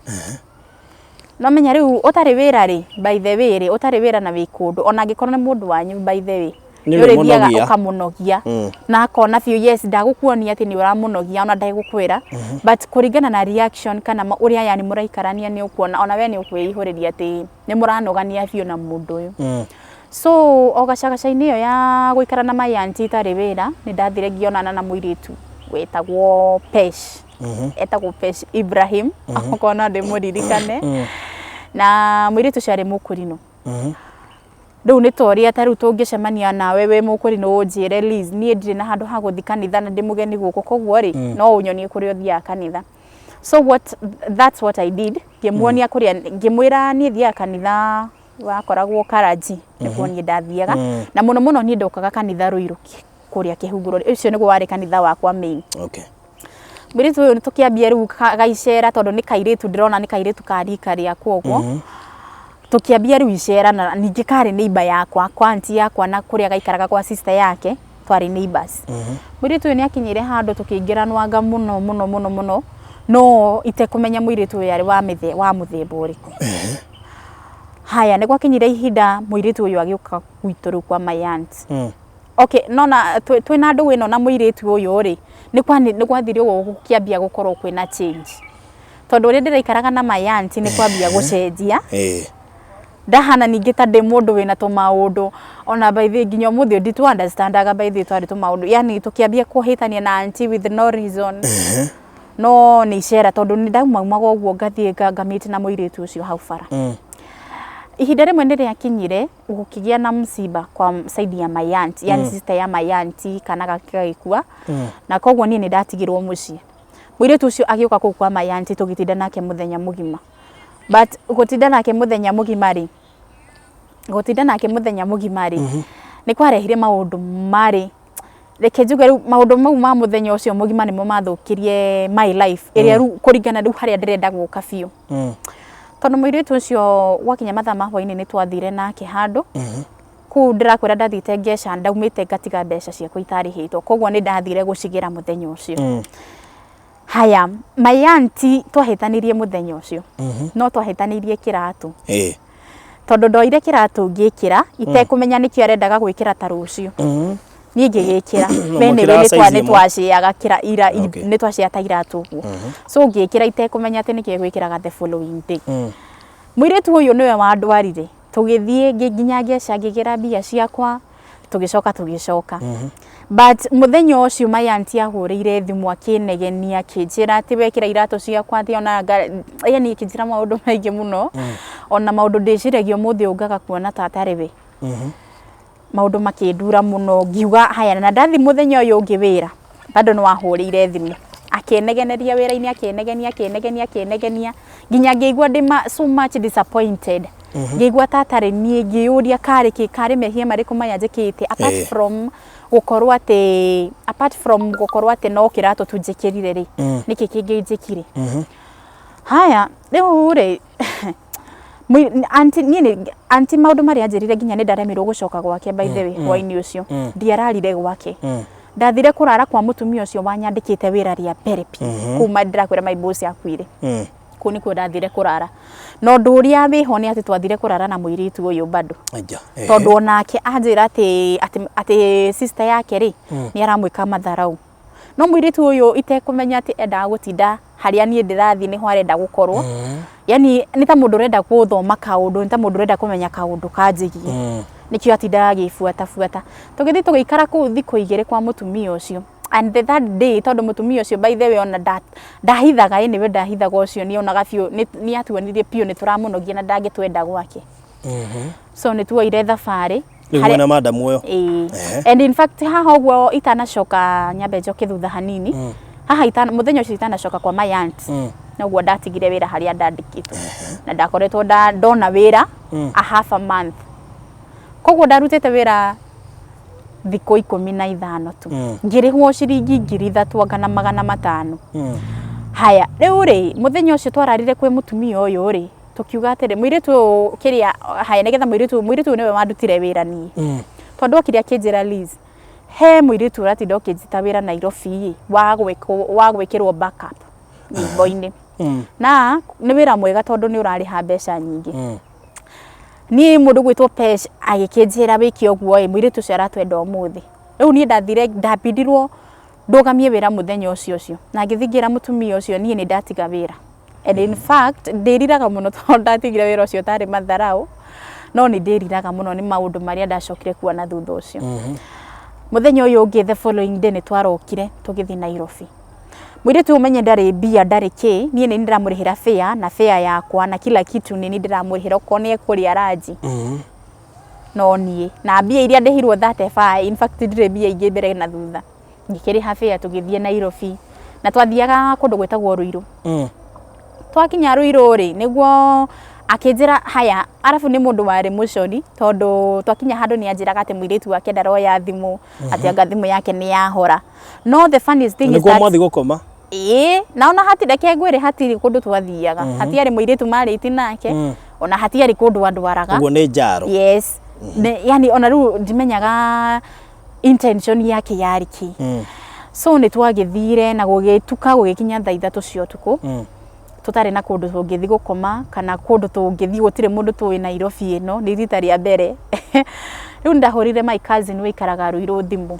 Speaker 1: No menya rĩu ũtarĩ wĩra rĩ, by the way rĩ, ũtarĩ wĩra na wĩ kũndũ, ona angĩkorwo nĩ mũndũ wanyu, by the way,
Speaker 2: nĩ
Speaker 1: nĩ ũrĩthiaga
Speaker 2: ũrĩmũnogia.
Speaker 1: Ũkamũnogia na akona biũ, yes, ndagũkuonia atĩ nĩ ũramũnogia, ona ndegũkwĩra, but kũringana na reaction kana ũrĩa yani mũraikarania, nĩ ũkuona ona we nĩ ũkwĩihũrĩria atĩ nĩ mũranogania biũ na mũndũ ũyũ. So o gacagaca-inĩ ĩyo ya gũikara na my aunty itarĩ wĩra, nĩ ndathire ngĩonana na mũirĩtu wetagwo Pesh, etagwo Pesh Ibrahim, okorwo no ndĩmũririkane. Na mũirĩtu ũcio arĩ mũkũrinũ. Rĩu nĩ ta ũrĩa ta rĩu tũngĩcemania nawe wĩ mũkũrinũ, ũnjĩre, "Liz, niĩ ndirĩ na handũ ha gũthiĩ kanitha na ndĩ mũgeni gũkũ, koguo rĩ, no ũnyonie kũrĩa ũthiaga kanitha." So what that's what I did. Ngĩmuonia kũrĩa, ngĩmwĩra niĩ thiaga kanitha wakoragwo Karanji, nĩkuo niĩ ndathiaga. Na mũno mũno niĩ ndokaga kanitha Ruiru kũrĩa Kĩhunguro, ũcio nĩguo warĩ kanitha wakwa main. Mũirĩtu ũyũ tũkĩambia rĩu gaicera, tondũ nĩ kairĩtu ndĩrona, nĩ kairĩtu ka rika rĩakwa ũguo. Tũkĩambia rĩu icera, na ningĩ karĩ neighbor yakwa kwa aunty yakwa, na kũrĩa gaikaraga kwa sister yake twarĩ neighbors. Mũirĩtu ũyũ nĩ akinyire handũ tũkĩingĩranwanga mũno mũno mũno mũno, no itekũmenya mũirĩtu ũyũ arĩ wa wa mũthemba ũrĩkũ. Haya, nĩ gwakinyire ihinda mũirĩtu ũyũ agĩũka gwitũ rĩu kwa my aunt. Okay, nona twĩna ndũgũ ĩno na mũirĩtu ũyũ rĩ, nĩ gwathire ũguo gũkĩambia gũkorwo kwĩna change, tondũ ũrĩa ndĩraikaraga na my aunty nĩ kwambia gũcenjia. Ndahana ningĩ ta ndĩ mũndũ wĩna tũmaũndũ, ona by the way nginya ũmũthĩ ũyũ nditu understandaga. By the way, twarĩ tũmaũndũ, yani tũkĩambia kũhĩtania na aunty with no reason, no nĩ icera, tondũ nĩ ndaumaumaga ũguo ngathiĩ ngamit na mũirĩtu ũcio hau bara. Ihinda rĩmwe nĩ rĩakinyire gũkĩgĩa na msiba kwa side ya my aunt, yani sister ya my aunty, kana gake gagĩkua, na koguo niĩ nĩ ndatigirwo mũciĩ. Mũirĩtu ũcio agĩũka kũu kwa my aunty, tũgĩtinda nake mũthenya mũgima, but gũtinda nake mũthenya mũgima rĩ, gũtinda nake mũthenya mũgima rĩ, nĩ kwarehire maũndũ marĩ, reke njuge rĩu maũndũ mau ma mũthenya ũcio mũgima nĩmo mathũkirie my life ĩrĩa rĩu kũringana rĩu harĩa ndĩrenda gũka biũ, tondũ mũirĩtu ũcio gwakinya mathaa ma hwainĩ nĩ twathire nake handũ. Kũu ndĩrakwĩra ndathiĩte ngeca ndaumĩte ngatiga mbeca ciakwa itarĩhĩtwo, koguo nĩ ndathire gũcigĩra mũthenya ũcio. Haya, my auntie twahĩtanirie mũthenya ũcio, no twahĩtanĩirie kĩratũ. Tondũ ndoire kĩratũ ngĩkĩra itekũmenya nĩkĩo arendaga gwĩkĩra ta rũciũ. Niĩ ngĩgĩkĩra.
Speaker 2: No
Speaker 1: Anyway,
Speaker 2: mwĩkĩraga size
Speaker 1: nĩ
Speaker 2: ĩmwe?
Speaker 1: twacĩaga kĩra ira nĩ twacĩa ta iratũ ũguo. So ngĩkĩra itekũmenya atĩ nĩkĩo egwĩkĩraga the following day. Mũirĩtu ũyũ nĩwe wandwarire. Tũgĩthiĩ nginya ngeca ngĩgĩra mbia ciakwa, tũgĩcoka tũgĩcoka. But mũthenya ũcio my auntie ahũrĩire thimũ akĩnegenia akĩnjĩra atĩ wekĩra iratũ ciakwa atĩ ona yani akĩnjĩra maũndũ maingĩ mũno. Ona maũndũ ndĩciragia ũmũthĩ ũyũ ngaga kuona ta atarĩ we. Maũndũ makĩndura mũno ngiuga haya, na ndathiĩ mũthenya ũyũ ũngĩ wĩra bado nĩ wahũrĩire thimũ akĩnegeneria wĩra-inĩ, akĩnegenia akĩnegenia akĩnegenia nginya ngĩigua ndĩ so much disappointed. Ngĩigua ta atarĩ niĩ, ngĩyũria karĩ kĩ, karĩ mehia marĩkũ maya njĩkĩte apart from gũkorwo atĩ, apart from gũkorwo atĩ no kĩratũ tu njĩkĩrire rĩ, nĩkĩ kĩngĩ njĩkire? Haya, rĩu rĩ, auntie niĩ nĩ auntie maũndũ marĩa anjĩrire nginya nĩ ndaremirwo gũcoka gwake by the way hwainĩ ũcio. Ndiararire gwake. Ndathire kũrara kwa mũtumia ũcio wanyandĩkĩte wĩra rĩa mbere biũ. Kuma ndĩrakwĩra my boss akuire. Kũu nĩkuo ndathire kũrara. Na ũndũ ũrĩa wĩho nĩ atĩ twathire kũrara na mũirĩtu ũyũ bado. Tondũ onake anjĩra atĩ atĩ atĩ sister yake rĩ, nĩ aramwĩka matharau. No mũirĩtu ũyũ itekũmenya atĩ endaga gũtinda harĩa niĩ ndĩrathiĩ nĩho arenda gũkorwo. Yani nĩ ta mũndũ ũrenda gũthoma kaũndũ, nĩ ta mũndũ ũrenda kũmenya kaũndũ kanjĩgie. Nĩkĩo atindaga agĩbuatabuata. Tũgĩthiĩ tũgĩikara kũu thikũ igĩrĩ kwa mũtumia ũcio. And the third day, tondũ mũtumia ũcio by the way ona ndahithaga, anyway ndahithaga ũcio, nĩ onaga biũ, nĩ atuonirie biũ nĩ tũramũnogia na ndangĩtwenda gwake. So nĩ tuoire thabarĩ.
Speaker 2: Rĩu mwĩna madam ũyũ?
Speaker 1: Ĩĩ. And in fact haha ũguo itanacoka, nyambe njoke thutha hanini. Haha itana, mũthenya ũcio itanacoka kwa my aunt, noguo ndatigire wĩra harĩa ndandĩkĩtwo. Na ndakoretwo ndona wĩra a half a month. Koguo ndarutĩte wĩra thikũ 15 tu. Ngĩrĩhwo ciringi 3000 anga na 500. Haya, rĩu rĩ, mũthenya ũcio twararire kwĩ mũtumia ũyũ rĩ, tũkiuga atĩrĩ, mũirĩtu ũyũ kĩrĩa, haya nĩgetha mũirĩtu ũyũ, mũirĩtu ũyũ nĩwe wandutire wĩra niĩ. Tondũ okire akĩnjĩra Liz, he mũirĩtu ũratinda ũkĩnjĩta wĩra Nairobi ĩ, wa gwĩkĩrwo backup nyĩmbo-inĩ. Na nĩ wĩra mwega tondũ nĩ ũrarĩha mbeca nyingĩ. Niĩ mũndũ gwĩtwo Pesh agĩkĩnjĩra wĩke ũguo ĩ, mũirĩtu ũcio aratwenda ũmũthĩ. Rĩu niĩ ndathire, ndabindirwo ndũgamie wĩra mũthenya ũcio ũcio. Na ngĩthiĩ ngĩra mũtumia ũcio niĩ nĩ ndatiga wĩra. And in fact, ndĩriraga mũno tondũ ndatigire wĩra ũcio ũtarĩ matharau, no nĩ ndĩriraga mũno nĩ maũndũ marĩa ndacokire kuona thutha ũcio. Mũthenya ũyũ ũngĩ the following day nĩ twarokire tũgĩthiĩ Nairobi. Mũirĩtu ũyũ ũmenye ndarĩ mbia ndarĩ kĩ, niĩ nĩ niĩ ndĩramũrĩhĩra fare na fare yakwa na kila kitu nĩ niĩ ndĩramũrĩhĩra okorwo nĩ ekũrĩa ranji no niĩ. Na mbia iria ndĩhirwo 35, in fact ndirĩ mbia ingĩ mbere na thutha. Ngĩkĩrĩha fare tũgĩthiĩ Nairobi na twathiaga kũndũ gwĩtagwo Ruiru. Twakinya Ruiru rĩ, nĩguo akĩnjĩra haya, arabu nĩ mũndũ warĩ mũcori tondũ twakinya handũ nĩ anjĩraga atĩ mũirĩtu wake ndaroya thimũ, atĩ anga thimũ yake nĩ yahora. No the funniest thing is
Speaker 2: Nĩkuo
Speaker 1: that
Speaker 2: mwathiĩ gũkoma?
Speaker 1: Ĩĩ, na ona hatirĩ, reke ngwĩre hatirĩ kũndũ twathiaga. Hatiarĩ mũirĩtu marĩti nake, ona hatiarĩ kũndũ andwaraga.
Speaker 2: Ũguo nĩ njaro.
Speaker 1: Yes. Yani ona rĩu ndimenyaga intention yake yarĩ kĩ. So nĩ twagĩthire na gũgĩtuka gũgĩkinya thaa 3 cia ũtukũ. Tũtarĩ na kũndũ tũngĩthiĩ gũkoma kana kũndũ tũngĩthiĩ, gũtirĩ mũndũ tũĩ Nairobi ĩno, nĩ rita rĩa mbere. Rĩu nĩ ndahũrĩire my cousin ũikaraga Ruiru thimũ.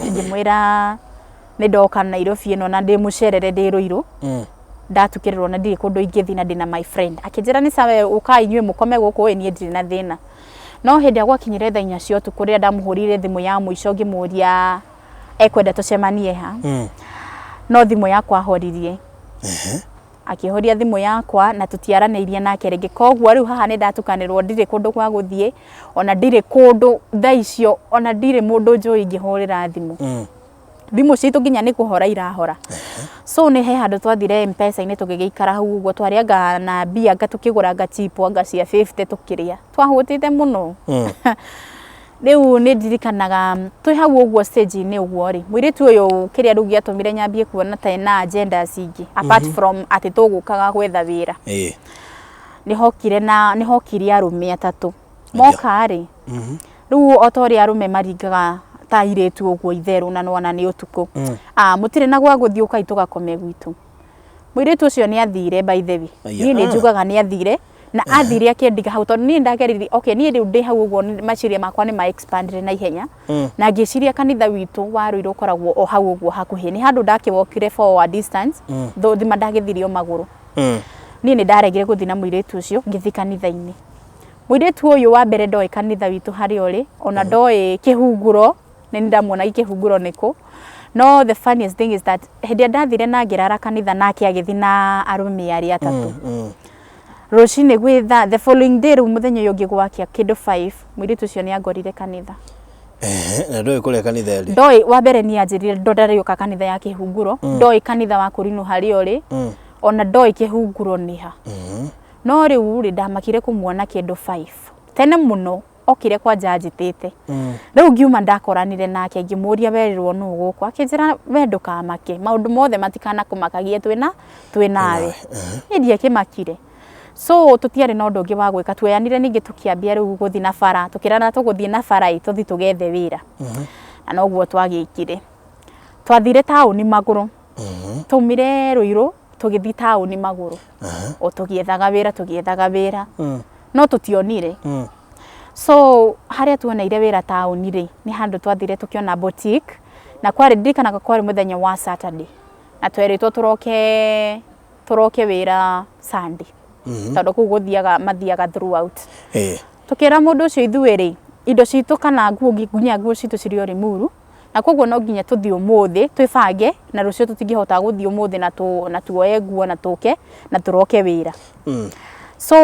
Speaker 1: Ngĩmwĩra nĩ ndoka Nairobi ĩno na ndĩ mũcerere ndĩ Ruiru. Ndatukĩrĩrwo na ndirĩ kũndũ ingĩthiĩ na ndĩna my friend. Akĩnjĩra nĩ sawa ũkai inyuĩ mũkome gũkũ ĩ niĩ ndirĩ na thĩna. No hĩndĩ ĩrĩa gwakinyire thaa 4 cia ũtukũ rĩrĩa ndamũhũrĩire thimũ ya mũico ngĩmũria ekwenda tũcemanie ha, no thimũ yakwa ahoririe. Akĩhoria thimũ yakwa na tũtiaranĩirie nake rĩngĩ. Koguo rĩu haha nĩ ndatukanĩrwo ndirĩ kũndũ gwa gũthiĩ, ona ndirĩ kũndũ thaa icio, ona ndirĩ mũndũ njũĩ ingĩhũrĩra thimũ. Thimũ citũ nginya nĩ kũhora irahora. So nĩ he handũ twathire M-Pesa-inĩ tũgĩgĩikara hau ũguo, twarĩanga na mbia anga tũkĩgũra anga chip anga cia 50 tũkĩrĩa. Twahũtĩte mũno. Rĩu nĩ ndirikanaga twĩ hau ũguo stage-inĩ ũguo rĩ, mũirĩtu ũyũ kĩrĩa rĩu gĩatũmire nyambie kuona ta ena agendas ingĩ apart from atĩ tũgũkaga gwetha wĩra. Nĩ hokire na nĩ hokire arũme atatũ. Moka rĩ, rĩu o ta ũrĩa arũme maringaga ta airĩtu ũguo itherũ na nĩwona nĩ ũtukũ. Ah, mũtirĩ na gwa gũthiĩ ũkai tũgakome gwitũ. Mũirĩtu ũcio nĩ athire by the way.
Speaker 2: Aya.
Speaker 1: Niĩ nĩ njugaga nĩ athire na athire akĩndiga hau tondũ niĩ ndageririe okay niĩ rĩu ndĩ hau ũguo meciria makwa nĩ ma expandire na ihenya na ngĩciria kanitha witũ wa Ruiru ũkoragwo o hau ũguo hakuhĩ nĩ handũ ndakĩwokire for a distance though thima ndagĩthire o magũrũ. Niĩ nĩ ndaregire gũthiĩ na mũirĩtu ũcio ngĩthiĩ kanitha-inĩ. Mũirĩtu ũyũ wa mbere ndoĩ kanitha witũ harĩa ũrĩ ona ndoĩ kĩhunguro nĩ ndamuonagia kĩhunguro nĩ kũ. No the funniest thing is that hĩndĩ ĩrĩa ndathire na ngĩrara kanitha nake agĩthiĩ na arũme arĩa atatũ. Rũcinĩ gwĩ thaa the following day rĩu mũthenya ũyũ ũngĩ gwakĩa kĩndũ 5 mũirĩtu ũcio nĩ angorire kanitha.
Speaker 2: Ehe, na ndoĩ kũrĩa kanitha ĩrĩ.
Speaker 1: Ndoĩ wa mbere niĩ anjĩrire ndo ndarĩũka kanitha ya kĩhunguro ndoĩ kanitha wa kũrinũ harĩa ũrĩ ona ndoĩ kĩhunguro nĩ ha. No rĩu rĩ ndamakire kũmuona kĩndũ 5 tene mũno okire kwanja anjĩtĩte. Rĩu ngiuma ndakoranire nake ngĩmũria werirwo nũ gũkũ akĩnjĩra we ndũkamake maũndũ mothe matikanakũmakagie twĩna twĩnawe. Niĩ ndiakĩmakire. So tũtiarĩ na ũndũ ũngĩ wa gwĩka tuoyanire ningĩ tũkĩambia rĩu gũthiĩ na bara tũkĩrana tũgũthiĩ na bara ĩ tũthiĩ tũgethe wĩra. Na noguo twagĩkire. Twathire taũni magũrũ. Twaumire Ruiru tũgĩthiĩ taũni magũrũ. O tũgĩethaga wĩra tũgĩethaga wĩra. No tũtionire. So harĩa tuoneire wĩra taũni rĩ nĩ handũ twathire tũkĩona boutique na kwarĩ ndirikanaga kwarĩ mũthenya wa Saturday na twerĩtwo tũroke tũroke wĩra Sunday tondũ kũu gũthiaga mathiaga throughout. Tũkĩra mũndũ ũcio ithuĩ rĩ indo citũ kana nguo nginya nguo citũ cirĩ o Limuru na koguo no nginya tũthiĩ ũmũthĩ twĩbange na rũciũ tũtingĩhota gũthiĩ ũmũthĩ na, tũ, na tuoye nguo na tũke na tũroke wĩra. So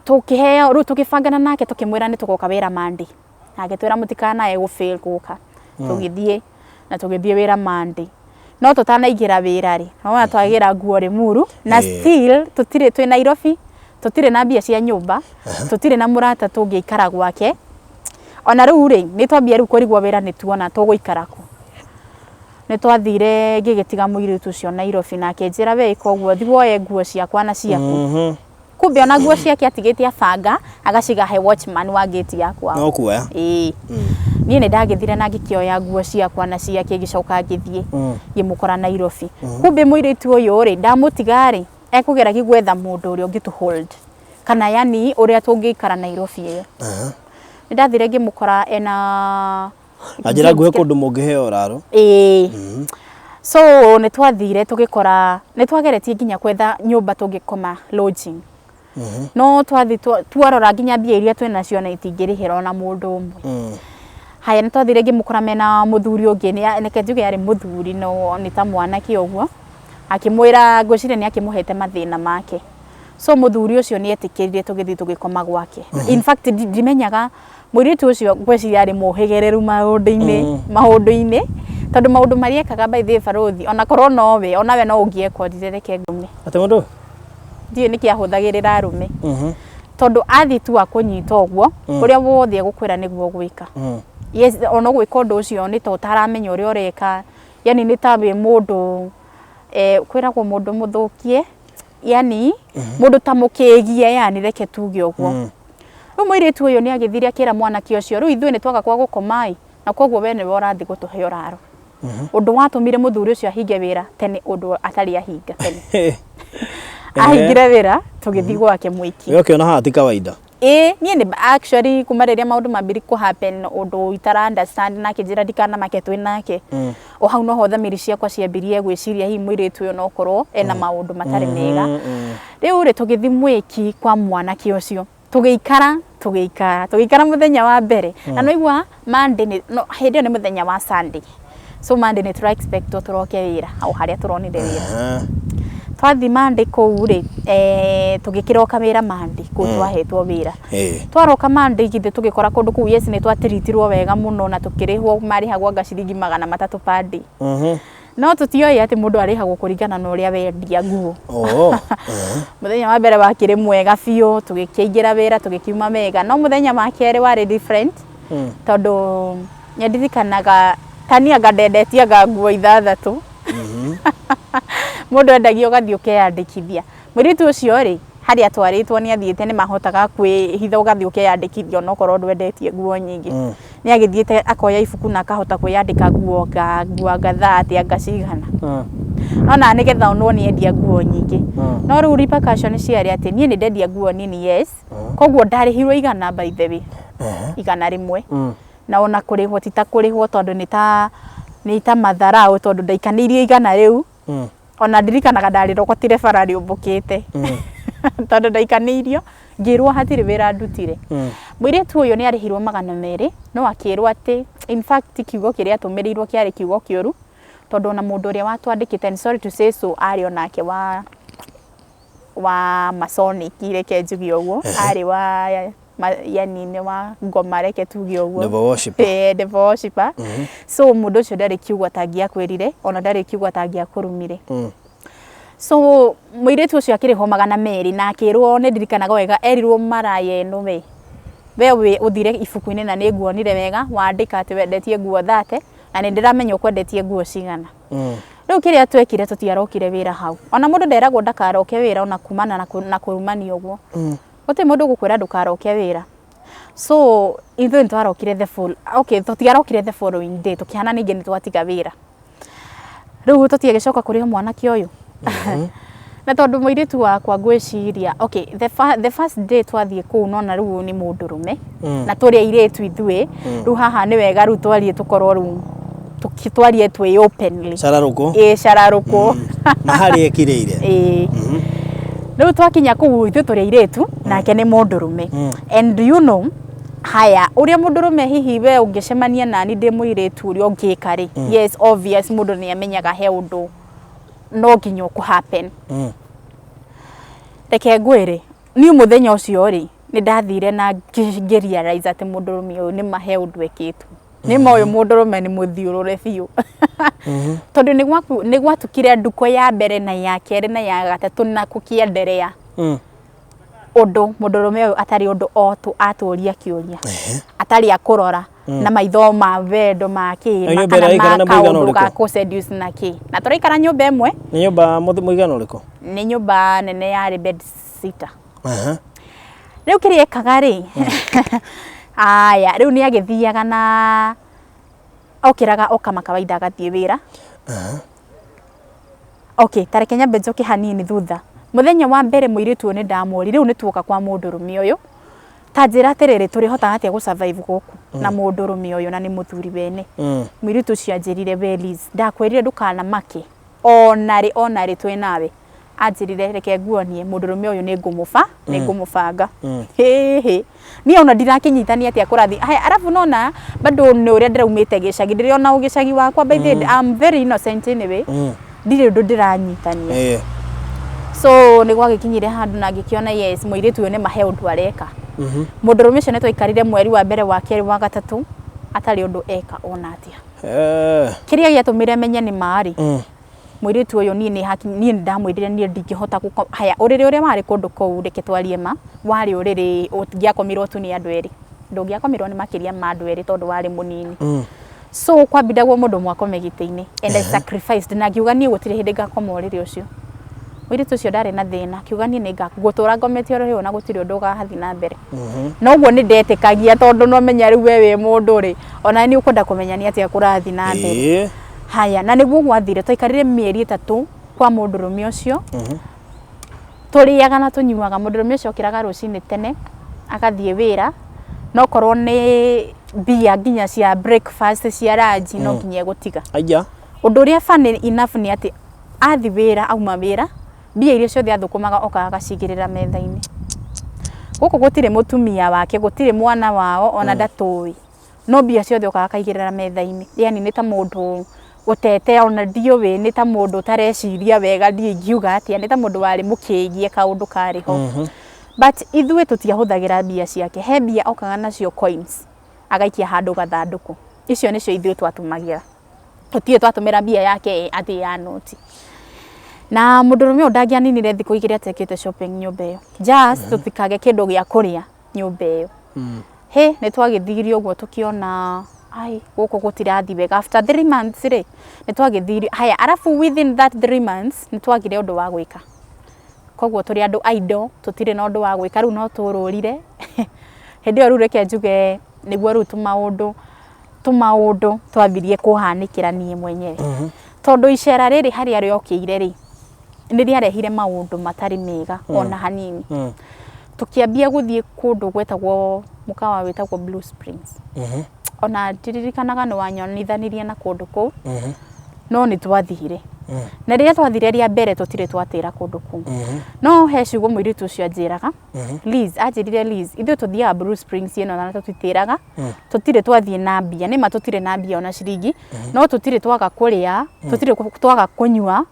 Speaker 1: tũkĩheo rĩu tũkĩbangana nake tũkĩmwĩra nĩ tũgoka wĩra Monday na agĩtwĩra mũtikanae gũ fail gũka. Tũgĩthiĩ na tũgĩthiĩ wĩra Monday no tũtanaingĩra wĩra rĩ nĩwona twagĩra nguo Limuru na still tũtirĩ twĩ Nairobi tũtirĩ na mbia cia nyũmba tũtirĩ na mũrata tũngĩikara gwake ona rĩu rĩ nĩ twambia rĩu kũrigwo wĩra nĩ tuona tũgũikara kũ. Nĩ twathire ngĩgĩtiga mũirĩtu ũcio Nairobi na akĩnjĩra we ĩka ũguo thiĩ woe nguo ciakwa na ciaku. Kumbe ona nguo ciake atigĩte abanga agaciga he watchman wa gate ya kwao.
Speaker 2: No kuoya.
Speaker 1: Ĩĩ. Niĩ nĩ ndagĩthire na ngĩkĩoya nguo ciakwa na ciake ngĩcoka ngĩthiĩ ngĩmũkora Nairobi. Kumbe mũirĩtu ũyũ rĩ ndamũtiga rĩ ekũgeragia gwetha mũndũ ũrĩa ũngĩtũ hold kana yani ũrĩa tũngĩikara Nairobi ĩyo. Nĩ ndathire ngĩmũkora ena
Speaker 2: Na njĩra nguhĩ kũndũ mũngĩheo ũraro.
Speaker 1: Ĩĩ. So nĩ twathire tũgĩkora nĩ twageretie nginya kwetha nyũmba tũngĩkoma lodging. No twathi twarora nginya mbia iria twĩnacio na itingĩrĩhĩra ona mũndũ ũmwe. Haya nĩ twathire ngĩmũkora mena mũthuri ũngĩ reke njuge arĩ mũthuri no nĩ ta mwanake ũguo. Akĩmwĩra ngwĩciria nĩ akĩmũhete mathĩna make. So mũthuri ũcio nĩ etĩkĩrire tũgĩthiĩ tũgĩkoma gwake. In fact ndimenyaga mũirĩtu ũcio ngwĩciria arĩ mũhĩgĩrĩru maũndũ-inĩ maũndũ-inĩ tondũ maũndũ marĩa ekaga by the way barũthi ona korwo nowe onawe no ũngĩekorire reke ngume.
Speaker 2: Atĩ mũndũ?
Speaker 1: Ndiũĩ nĩkĩ ahũthagĩrĩra arũme. Tondũ athiĩ tu akũnyita ũguo ũrĩa wothe egũkwĩra nĩguo ũgwĩka. Yes, ona ũgwĩka ũndũ ũcio nĩ ta ũtaramenya ũrĩa ũreka yani nĩ ta wĩ mũndũ kwĩragwo mũndũ mũthũkie yani mũndũ ta mũkĩgie yani reke tuge ũguo. Rĩu mũirĩtu ũyũ nĩ agĩthire akĩra mwanake ũcio rĩu ithuĩ nĩ twaga gwa gũkoma ĩ na koguo we nĩwe ũrathiĩ gũtũhe ũraro. Ũndũ watũmire mũthuri ũcio ahinge wĩra tene ũndũ atarĩ ahinga tene. Ahingire wĩra tũgĩthiĩ gwake mwiki.
Speaker 2: We ũkĩona haha ti kawaida.
Speaker 1: Ĩĩ niĩ nĩ actually kuma rĩrĩa maũndũ mambirie kũ happen ũndũ itara understand na akĩnjĩra ndikanamake twĩ nake. O hau noho thamiri ciakwa ciambirie gwĩciria hihi mũirĩtu ũyũ no korwo ena maũndũ matarĩ mega. Rĩu rĩ tũgĩthiĩ mwĩki kwa mwanake ũcio tũgĩikara tũgĩikara tũgĩikara mũthenya wa mbere na nĩwaigua Monday nĩ no hĩndĩ ĩyo nĩ mũthenya wa Sunday. So Monday nĩ tũra expect tũroke wĩra o harĩa tũronire wĩra. Twathiĩ Monday kũu rĩ tũgĩkĩroka wĩra Monday kũu twahetwo wĩra. Twaroka Monday githĩ tũgĩkora kũndũ kũu yes nĩ twatiritirwo wega mũno na tũkĩrĩhwo marĩhagwo anga ciringi 300 per day. No tũtioĩ atĩ mũndũ arĩhagwo kũringana na ũrĩa wendia nguo. Mũthenya wa mbere wakĩrĩ mwega biũ tũgĩkĩingĩra wĩra tũgĩkiuma wega no mũthenya wa kerĩ warĩ different tondũ nĩ ndirikanaga ta niĩ anga ndendetie anga nguo ithathatũ. Mũndũ endagia ũgathiĩ ũkeyandĩkithia. Mũirĩtu ũcio rĩ Harĩa atwarĩtwo nĩ athiĩte, nĩ mahotaga kwĩhitha, ũgathiĩ ũkeyandĩkithia onokorwo ndwendetie nguo nyingĩ. Nĩ agĩthiĩte akoya ibuku na akahota kwĩyandĩka nguo nguo anga 30, anga cigana. Nona nĩgetha onwo nĩ endia nguo nyingĩ. No rĩu repercussion ciarĩ atĩ niĩ nĩ ndendia nguo nini, yes. Koguo ndarĩhirwo 100, by the way, 100. Na ona kũrĩhwo ti ta kũrĩhwo, tondũ nĩ ta matharau, tondũ ndaikanĩirio 100 rĩu. Ona ndirikanaga ndarĩrogotire bara rĩũmbũkĩte, tondũ ndaikanĩirio ngĩrwo hatirĩ wĩra ndutire. Mũirĩtu ũyũ nĩ arĩhirwo 200, no akĩrwo atĩ, in fact, kiugo kĩrĩa atũmĩrĩirwo kĩarĩ kiugo kĩũru, tondũ ona mũndũ ũrĩa watwandĩkĩte, and sorry to say so, arĩ onake wa Masonic, reke njuge ũguo, arĩ wa yani nĩ wa ngoma, reke tuge ũguo.
Speaker 2: Devil worshipper.
Speaker 1: Eh, devil worshipper. So mũndũ ũcio ndarĩ kiugo atangĩakwĩrire, ona ndarĩ kiugo atangĩakũrumire. So mũirĩtu ũcio akĩrĩhwo 200 na akĩrwo, nĩ ndirikanaga wega, erirwo, "Maraya ĩno, we wĩ ũthire ibuku-inĩ na nĩ nguonire wega wandĩka atĩ wendetie nguo 30, na nĩ ndĩramenya ũkwendetie nguo cigana." Rĩu kĩrĩa twekire, tũtiarokire wĩra hau. Ona mũndũ nderagwo ndakaroke wĩra, ona kumana na kũrumania ũguo. Gũtirĩ mũndũ ũgũkwĩra ndũkaroke wĩra. So ithuĩ nĩ twarokire the full, okay, tũtiarokire the following day, tũkĩhana ningĩ nĩ twatiga wĩra. Rĩu tũtiagĩcoka kũrĩ o mwanake ũyũ, na tondũ mũirĩtu wakwa ngwĩciria, okay, the first day twathiĩ kũu, nona rĩu nĩ mũndũrũme na tũrĩ airĩtu ithuĩ. Rĩu haha nĩ wega rĩu twarie, tũkorwo rĩu twarie twĩ openly.
Speaker 2: Cararũkũ.
Speaker 1: Ĩ, cararũkũ.
Speaker 2: Na harĩa ĩkirĩire.
Speaker 1: Ĩĩ, rĩu twakinya kũu, ithuĩ tũrĩ airĩtu nake nĩ mũndũrũme, and you know haya ũrĩa mũndũrũme, hihi we ũngĩcemania nani ndĩ mũirĩtu, ũrĩa ũngĩka rĩ, yes, obvious, mũndũ nĩ amenyaga he ũndũ no nginya ũkũ happen. Reke ngwĩre, niĩ mũthenya ũcio rĩ, nĩ ndathire na ngĩ realize atĩ mũndũrũme ũyũ nĩ mahe ũndũ ekĩtwo. Nĩ ma ũyũ mũndũrũme nĩ mũthiũrũre biũ, tondũ nĩ gwatukire ndukũ ya mbere na ya kerĩ na ya gatatũ na kũkĩenderea, ũndũ mũndũrũme ũyũ atarĩ ũndũ o atũria kĩũria, atarĩ akũrora na maitho ma wendo ma kĩ
Speaker 2: Na
Speaker 1: ma
Speaker 2: nyũmba
Speaker 1: kana
Speaker 2: ĩraikara
Speaker 1: ma
Speaker 2: na mũigana
Speaker 1: kaũndũ
Speaker 2: ũrĩkũ?
Speaker 1: ga kũ seduce na kĩ, na tũraikara nyũmba ĩmwe.
Speaker 2: Nĩ nyũmba mũigana ũrĩkũ?
Speaker 1: Nĩ nyũmba nene, yarĩ bed sitter. Rĩu kĩrĩa ekaga rĩ, aya, rĩu nĩ agĩthiaga na okĩraga o kama kawaida agathiĩ wĩra. Okay, ta reke nyambe njoke hanini thutha. Mũthenya wa mbere mũirĩtu ũyũ nĩ ndamũri, rĩu nĩ tuoka kwa mũndũrũme ũyũ, ta njĩra atĩrĩrĩ, tũrĩhotaga atĩa gũ survive gũkũ na mũndũrũme ũyũ, na nĩ mũthuri wene? Mũirĩtu ũcio anjĩrire, "We Liz, ndakwĩrire ndũkanamake ona rĩ, ona rĩ twĩ nawe." Anjĩrire, "Reke nguonie mũndũrũme ũyũ, nĩ ngũmũba nĩ ngũmũbanga." Hĩhĩ, niĩ ona ndirakĩnyitania atĩa kũrathi. Haya, arabu nona bado nĩ ũrĩa ndĩraumĩte gĩcagi, ndĩrĩ ona gĩcagi wakwa, by the way, I'm very innocent anyway. Ndirĩ ũndũ ndĩranyitania. So nĩ gwagĩkinyire handũ na ngĩkĩona, yes, mũirĩtu ũyũ nĩ mahe ũndũ areka. Mũndũrũme ũcio nĩ twaikarire mweri wa mbere, wa kerĩ, wa gatatũ, atarĩ ũndũ eka ona atĩa. Kĩrĩa gĩatũmire menye nĩ marĩ mũirĩtu ũyũ, niĩ nĩ haki niĩ nĩ ndamwĩrire niĩ ndingĩhota gũko. Haya, ũrĩrĩ ũrĩa warĩ kũndũ kũu, reke twarie ma, warĩ ũrĩrĩ ũngĩakomirwo tu nĩ andũ erĩ, ndũngĩakomirwo nĩ makĩria ma andũ erĩ, tondũ warĩ mũnini. So kwambindagwo mũndũ mwakome gĩtĩ-inĩ, and I sacrificed na ngiuga niĩ gũtirĩ hĩndĩ ngakoma ũrĩrĩ ũcio. Mũirĩtu ũcio ndarĩ na thĩna, akiuga niĩ nĩ ngũtũra ngomete ũrĩrĩ ũyũ na gũtirĩ ũndũ ũgahathiĩ na mbere. Noguo nĩ ndetĩkagia, tondũ no menya rĩu we wĩ mũndũ rĩ, ona nĩ ũkwenda kũmenya nĩ atĩa kũrathiĩ na mbere. Haya, na nĩguo gwathire, twaikarire mĩeri 3 kwa mũndũrũme ũcio, tũrĩaga na tũnyuaga. Mũndũrũme ũcio okĩraga rũcinĩ tene agathiĩ wĩra, no korwo nĩ mbia nginya cia breakfast, cia lunch, no nginya egũtiga.
Speaker 2: Aya.
Speaker 1: Ũndũ ũrĩa funny enough nĩ atĩ athi wĩra, auma wĩra, mbia iria ciothe athũkũmaga okaga agacigĩrĩra metha-inĩ. Gũkũ gũtirĩ mũtumia wake, gũtirĩ mwana wao, ona ndatũĩ, no mbia ciothe okaga akaigĩrĩra metha-inĩ. Yani nĩ ta mũndũ ũtete, ona ndiũĩ, nĩ ta mũndũ ũtareciria wega, ndiĩ ingiuga atĩa, nĩ ta mũndũ warĩ mũkĩgie kaũndũ karĩ ho. But ithuĩ tũtiahũthagĩra mbia ciake. He mbia okaga nacio, coins, agaikia handũ gathandũkũ, icio nĩcio ithuĩ twatũmagĩra. Tũtirĩ twatũmĩra mbia yake atĩ ya noti. Na mũndũrũme ũyũ ndangĩaninire thikũ 2 atekĩte shopping nyũmba ĩyo, just tũtikage kĩndũ gĩa kũrĩa nyũmba ĩyo. He nĩ twagĩthirie ũguo, tũkĩona ai gũkũ gũtirathiĩ wega. After 3 months rĩ, nĩ twagĩthirie. Haya, arabu within that 3 months nĩ twagire ũndũ wa gwĩka. Koguo tũrĩ andũ idle, tũtirĩ na ũndũ wa gwĩka, rĩu no tũrũrire. Hĩndĩ ĩyo rĩu reke njuge nĩguo rĩu tũmaũndũ twambirie kũhanĩkĩra niĩ mwenyewe. Tondũ icera rĩrĩ harĩa rĩokĩire rĩ, nĩ rĩarehire maũndũ matarĩ mega ona hanini. Tũkĩambia gũthiĩ kũndũ gwetagwo mũkawa wĩtagwo Blue Springs. Ona ndiririkanaga nĩ wanyonithanirie na kũndũ kũu, no nĩ twathire. Na rĩrĩa twathire rĩa mbere tũtirĩ twatĩra kũndũ kũu. No he ciugo mũirĩtu ũcio anjĩraga, Liz, anjĩrire Liz, ithuĩ tũthiaga Blue Springs ĩno na tũtitĩraga, tũtirĩ twathiĩ na mbia, nĩma tũtirĩ na mbia ona ciringi, no tũtirĩ twaga kũrĩa, tũtirĩ twaga kũnyua,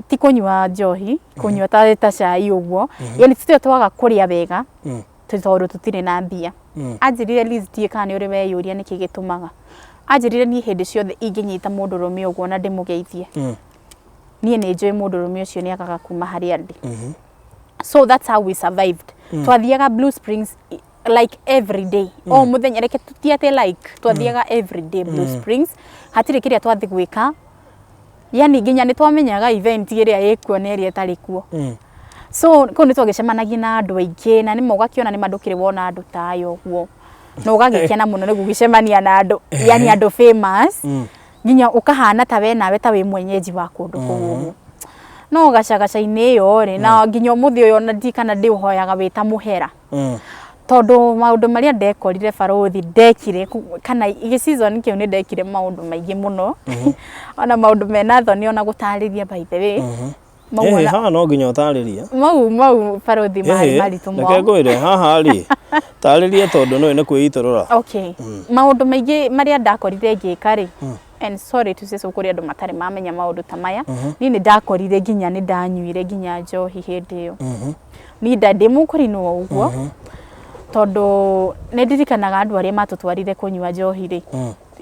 Speaker 1: ti kũnyua njohi, kũnyua ta cai ũguo, yani tũtirĩ twaga kũrĩa wega, tondũ tũtirĩ na mbia. Anjĩrire Liz, ndiũĩ kana nĩ ũrĩ weyũria nĩkĩ gĩtũmaga. Anjĩrire niĩ hĩndĩ ciothe ingĩnyita mũndũrũme ũguo na ndĩmũgeithie, niĩ nĩ njũĩ mũndũrũme ũcio nĩ agaga kuma harĩa ndĩ. So that's how we survived. Twathiaga Blue Springs like every day. O mũthenya, reke ti atĩ like, twathiaga every day Blue Springs. Hatirĩ kĩrĩa twathi gwĩka. Yani nginya nĩ twamenyaga event ĩrĩa ĩkuo na ĩrĩa ĩtarĩ kuo. So kũu nĩ twagĩcemanagia na andũ aingĩ, na nĩma ũgakĩona nĩma ndũkĩrĩ wona andũ ta aya ũguo. Na ũgagĩkena mũno nĩ gũgĩcemania na andũ, yani andũ famous. Nginya ũkahana ta we nawe ta wĩ mwenyeji wa kũndũ kũu ũguo. No gacagaca-inĩ ĩyo rĩ, na nginya ũmũthĩ ũyũ ona ndiũĩ kana ndĩũhoyaga wĩ ta mũhera. Tondũ maũndũ marĩa ndekorire barũthi ndekire kana gĩ season kĩu nĩ ndekire maũndũ maingĩ mũno. Ona maũndũ mena thoni ona gũtarĩria, by the way. Mau
Speaker 2: Haha no nginya ũtarĩrie.
Speaker 1: Mau barũthi marĩ maritũ
Speaker 2: Reke ngwĩre haha rĩ, tarĩria tondũ nĩũĩ nĩ kwĩitũrũra.
Speaker 1: Okay. Maũndũ maingĩ marĩa ndakorire ngĩka rĩ, and sorry to say so, kũrĩ andũ matarĩ mamenya maũndũ ta maya. Niĩ nĩ ndakorire nginya nĩ ndanyuire nginya njohi hĩndĩ ĩyo. Niĩ ndĩ mũkũrinũ o ũguo, tondũ nĩ ndirikanaga andũ arĩa matũtwarire kũnyua njohi rĩ,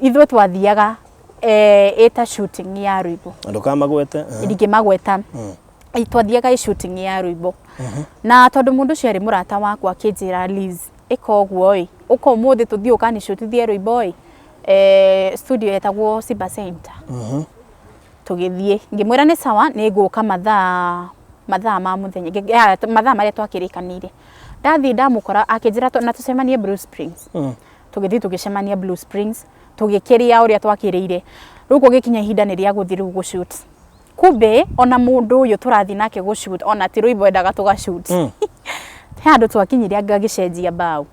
Speaker 1: ithuĩ twathiaga ĩta shooting ya rwĩmbo.
Speaker 2: Ndũkamagwete.
Speaker 1: Ndingĩmagweta. Twathiaga ĩ shooting ya rwĩmbo, na tondũ mũndũ ũcio arĩ mũrata wakwa, akĩnjĩra Liz, ĩka ũguo ĩ, ũka ũmũthĩ tũthiĩ ũkanicutithie rwĩmbo ĩ, studio yetagwo Simba Center. Tũgĩthiĩ, ngĩmwĩra nĩ sawa, nĩ ngũka mathaa ma mũthenya, mathaa marĩa twakĩrĩkanĩire. Ndathiĩ ndamũkora akĩnjĩra na tũcemanie Blue Springs. Tũgĩthiĩ tũgĩcemania Blue Springs, tũgĩkĩrĩa ũrĩa twakĩrĩire. Rĩu gũgĩkinya ihinda nĩ rĩa gũthiĩ rĩu gũ-shoot. Kumbe ona mũndũ ũyũ tũrathiĩ nake gũ-shoot ona ti rwĩmbo endaga tũga-shoot. He handũ twakinyire anga agĩcenjia mbaũ.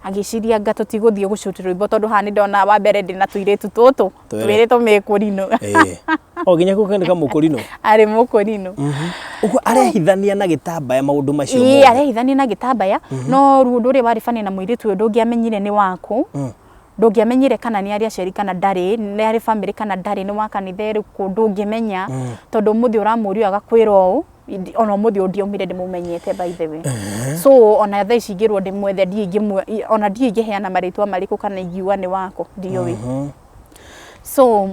Speaker 1: Agĩciria anga tũtigũthiĩ gũ-shoot rwĩmbo, tondũ haha nĩ ndona wa mbere ndĩna tũirĩtu tũtũ
Speaker 2: Twĩrĩ.
Speaker 1: twĩrĩ tũmĩkũrinũ.
Speaker 2: O nginya kũu nĩ kamũkũrinũ.
Speaker 1: Arĩ mũkũrinũ.
Speaker 2: Ũguo arehithania na gĩtambaya maũndũ macio
Speaker 1: Ĩĩ,
Speaker 2: mothe.
Speaker 1: Arehithania na gĩtambaya, no rĩu ũndũ ũrĩa warĩ bani na mũirĩtu ũyũ, ndũngĩamenyire nĩ waku, ndũngĩamenyire kana nĩ arĩ aciari kana ndarĩ, nĩ arĩ family kana ndarĩ, nĩ wa kanitha ĩrĩkũ, ndũngĩmenya, tondũ ũmũthĩ ũramũria agakwĩra ũũ. Ona ũmũthĩ ũyũ ndiaumire ndĩmũmenyete, by the way. So ona thaa ici ingĩrwo ndĩmwethe, ona ndiĩ ingĩheana marĩtwa marĩkũ kana ingiuga nĩ wakũ, ndiũĩ. So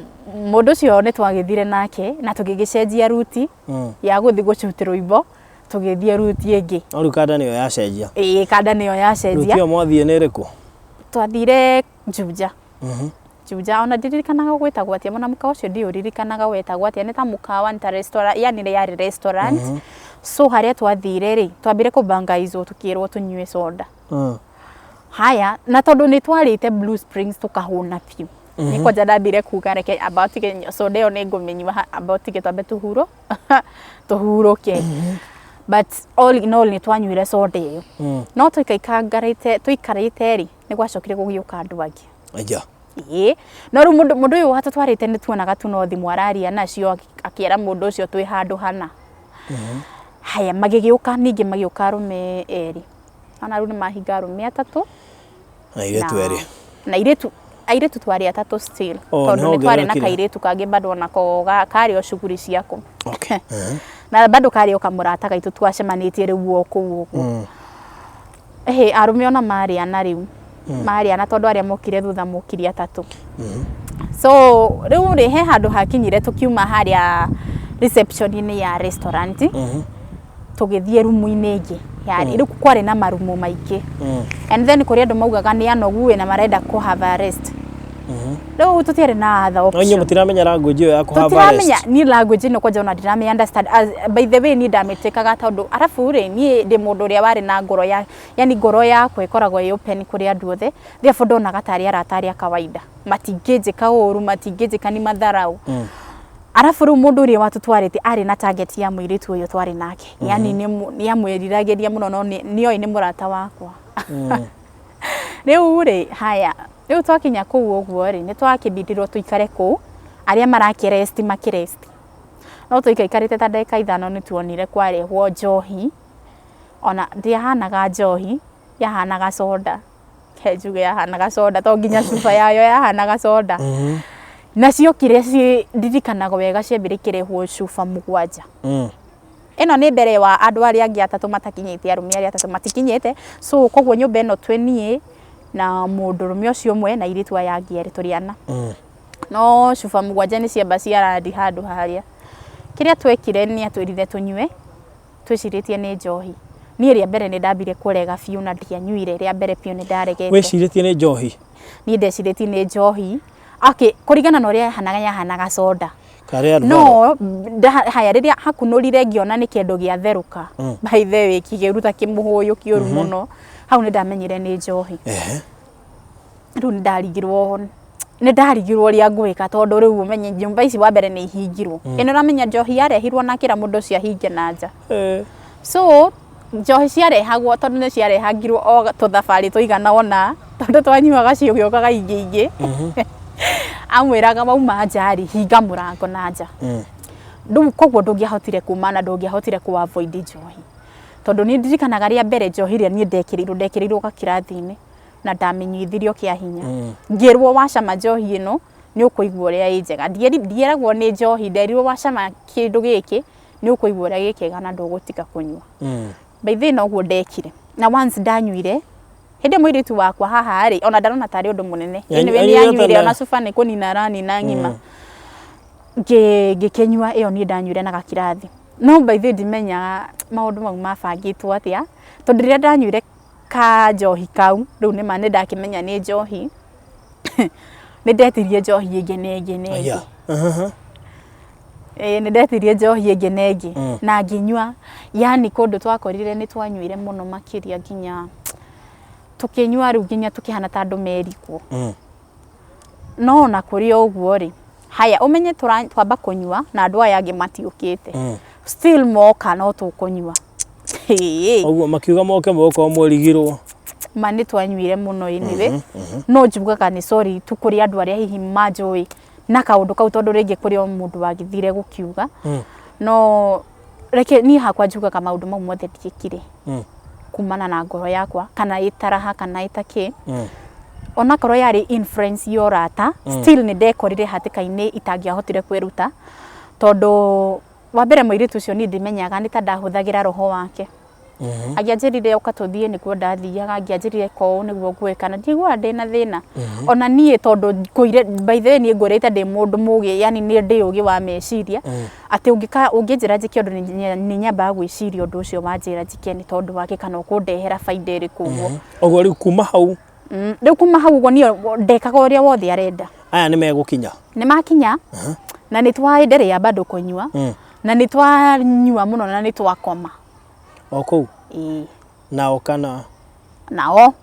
Speaker 1: mũndũ ũcio nĩ twagĩthire nake na tũgĩgĩcenjia route ya gũthiĩ gũ-shoot rwĩmbo, tũgĩthiĩ route ĩngĩ.
Speaker 2: No rĩu kanda nĩyo yacenjia.
Speaker 1: Ĩĩ, kanda nĩyo yacenjia.
Speaker 2: Route ĩyo mwathiĩ nĩ ĩrĩkũ?
Speaker 1: Twathire Juja. Juja, ona ndiririkanaga gwĩtagwo atĩa, ona mũkawa ũcio ndiũririkanaga wetagwo atĩa, nĩ ta mũkawa, nĩ ta restaurant, yani yarĩ restaurant. So harĩa twathire rĩ, twambire kũbangaizwo, tũkĩrwo tũnyue soda. Haya, na tondũ nĩ twarĩte Blue Springs tũkahũna biũ, nĩ kwanja ndambire kuga reke amba tige soda ĩyo nĩ ngũmĩnyua, amba ũtige twambe tũhurũke. But all in all nĩ twanyuire soda ĩyo. No tũikaikangarĩte tũikarĩte rĩ, nĩ gwacokire gũgĩũka andũ angĩ.
Speaker 2: Aja.
Speaker 1: Ĩĩ, no rĩu mũndũ ũyũ watũtwarĩte nĩ tuonaga tu no thimũ araria nacio, akĩra mũndũ ũcio twĩ handũ hana. Haya, magĩgĩũka ningĩ, magĩũka arũme erĩ, ona rĩu nĩ mahinga arũme atatũ.
Speaker 2: Na airĩtu erĩ.
Speaker 1: Na airĩtu twarĩ atatũ still,
Speaker 2: Oh,
Speaker 1: tondũ
Speaker 2: nĩho
Speaker 1: nĩ twarĩ na
Speaker 2: ongererekire.
Speaker 1: kairĩtu kangĩ bado onako karĩ o cuguri ciako. Na bado karĩ o kamũrata gaitũ twacemanĩtie rĩu o kũu ũguo. Ĩhĩ, arũme ona marĩ ana rĩu, marĩ ana, tondũ arĩa mokire thutha mokire atatũ. So rĩu rĩ, he handũ hakinyire tũkiuma harĩa reception-inĩ ya restaurant, tũgĩthiĩ rumu-inĩ ĩngĩ yarĩ rĩu, kwarĩ na marumu maingĩ. And then kũrĩ andũ maugaga nĩ anogu ĩ na marenda kũ have a rest. Rĩu tũtiarĩ na other
Speaker 2: No inyuĩ
Speaker 1: option.
Speaker 2: mũtiramenya language ĩyo ya kũ
Speaker 1: Tũtiramenya.
Speaker 2: harvest.
Speaker 1: Niĩ language ĩno kwanja ona ndiramĩ understand. As, by the way, niĩ ndamĩtĩkaga tondũ arabu rĩ, niĩ ndĩ mũndũ ũrĩa warĩ na ngoro ya, yani ngoro yakwa ĩkoragwo ĩ open kũrĩ andũ othe, therefore ndonaga tarĩ arata arĩa kawaida, matingĩnjĩka ũru, matingĩnjĩka ni matharau. Arabu rĩu mũndũ ũrĩa watũtwarĩte arĩ na target ya mũirĩtu ũyũ twarĩ nake, yani nĩ amwĩriragĩria mũno, no nĩoĩ nĩ mũrata wakwa. Rĩu rĩ, haya, rĩu twakinya kũu ũguo rĩ, nĩ twakĩbindirwo tũikare kũu, arĩa marakĩrest makĩrest. No tũikaikarĩte ta ndagĩka 5 nĩ tuonire kwarehwo njohi, ona ndĩahanaga njohi, yahanaga soda. Reke njuge yahanaga soda, to nginya cuba yayo yahanaga soda. Na ciokire ci ndirikanaga wega ciambire ikĩrehwo cuba 7. Ĩno nĩ mbere wa andũ arĩa angĩ atatũ matakinyĩte, arũme arĩa atatũ matikinyĩte, so koguo nyũmba ĩno twĩ niĩ na mũndũrũme ũcio ũmwe na airĩtu aya angĩ erĩ, tũrĩ ana. No cuba 7 nĩ ciamba ciarandi handũ harĩa. Kĩrĩa twekire nĩ atwĩrire tũnyue, twĩcirĩtie nĩ njohi. Niĩ rĩa mbere nĩ ndambire kũrega biũ na ndianyuire, rĩa mbere biũ nĩ ndaregete.
Speaker 2: Wĩcirĩtie nĩ njohi?
Speaker 1: Niĩ ndecirĩtie nĩ njohi. Okay, kũringana na ũrĩa yahanaga, yahanaga soda.
Speaker 2: Karĩ Alvaro.
Speaker 1: No, haya, rĩrĩa hakunũrire ngĩona nĩ kĩndũ gĩatherũka. By the way, kĩgĩruta kĩmũhũyũ kĩũru mũno. Hau nĩ ndamenyire nĩ njohi. Rĩu nĩ ndarigirwo, nĩ ndarigirwo ũrĩa ngwĩka tondũ rĩu ũmenye nyũmba ici wa mbere nĩ ihingirwo. Ĩno ũramenya njohi yarehirwo na kĩra mũndũ ũcio ahinge na nja. So, njohi ciarehagwo tondũ nĩ ciarehangirwo o tũthabarĩ tũigana ũna, tondũ twanyuaga cigĩũkaga ingĩ ingĩ. Amwĩraga wauma nja rĩ, hinga mũrango na nja. Rĩu koguo ndũngĩahotire kuma na ndũngĩahotire kũ avoid njohi. Tondũ niĩ ndirikanaga rĩa mbere njohi ĩrĩa niĩ ndekĩrĩirwo, ndekĩrĩirwo gakirathi-inĩ na ndamĩnyuithirio kĩa hinya. Ngĩrwo wacama njohi ĩno nĩ ũkũigua ũrĩa ĩ njega. Ndieragwo nĩ njohi, nderirwo wacama kĩndũ gĩkĩ nĩ ũkũigua ũrĩa gĩ kĩega na ndũgũtiga kũnyua. By the way noguo ndekire. Na once ndanyuire, hĩndĩ ĩyo mũirĩtu wakwa haha rĩ, ona ndarona tarĩ ũndũ mũnene. Anyway, nĩ anyuire ona cuba nĩ kũnina aranina ng'ima. Ngĩkĩnyua ĩyo niĩ ndanyuire na gakirathi. No by the way ndimenyaga maũndũ mau mabangĩtwo atĩa, tondũ rĩrĩa ndanyuire ka njohi kau, rĩu nĩma nĩ ndakĩmenya nĩ njohi, nĩ ndetirie njohi ĩngĩ na ĩngĩ na ĩngĩ. Ĩĩ nĩ ndetirie njohi ĩngĩ na ĩngĩ na ngĩnyua, yani kũndũ twakorire nĩ twanyuire mũno makĩria nginya tũkĩnyua rĩu nginya tũkĩhana ta andũ merikwo. No ona kũrĩ o ũguo rĩ, haya ũmenye twamba kũnyua na andũ aya angĩ matiũkĩte. Still moka no tũkũnyua.
Speaker 2: Ũguo makiuga moke mũgũkorwo mwerigirwo.
Speaker 1: Ma nĩ twanyuire mũno anyway. No njugaga nĩ sorry tu kũrĩ andũ arĩa hihi manjũĩ na kaũndũ kau, tondũ rĩngĩ kũrĩ o mũndũ wagĩthire gũkiuga. No reke niĩ hakwa njugaga maũndũ mau mothe ndiĩkire kumana na ngoro yakwa, kana ĩtaraha kana ĩtakĩ. Onakorwo yarĩ influence ya ũrata, still nĩ ndekorire hatĩka-inĩ itangĩahotire kwĩruta, tondũ wa mbere mũirĩtu ũcio niĩ ndimenyaga nĩ ta ndahũthagĩra roho wake. Angĩanjĩrire ũka tũthiĩ nĩkuo ndathiaga, angĩanjĩrire ĩka ũũ nĩguo ngwĩka, na ndiguaga ndĩna thĩna. Ona niĩ tondũ ngũire, by the way niĩ ngũrĩte ndĩ mũndũ mũgĩ, yani niĩ ndĩ ũgĩ wa meciria, atĩ ũngĩnjĩra njĩke ũndũ nĩ nyambaga gwĩciria ũndũ ũcio wanjĩra njĩke nĩ tondũ wake kana ũkũndehera baida ĩrĩkũ ũguo.
Speaker 2: Ũguo rĩu kuma hau?
Speaker 1: Rĩu kuma hau ũguo niĩ ndekaga ũrĩa wothe arenda.
Speaker 2: Aya nĩ megũkinya?
Speaker 1: Nĩ makinya, na nĩ twaenderea bado kũnyua, na nĩ twanyua mũno na nĩ twakoma.
Speaker 2: O kũu?
Speaker 1: Ĩĩ.
Speaker 2: Nao kana?
Speaker 1: Nao.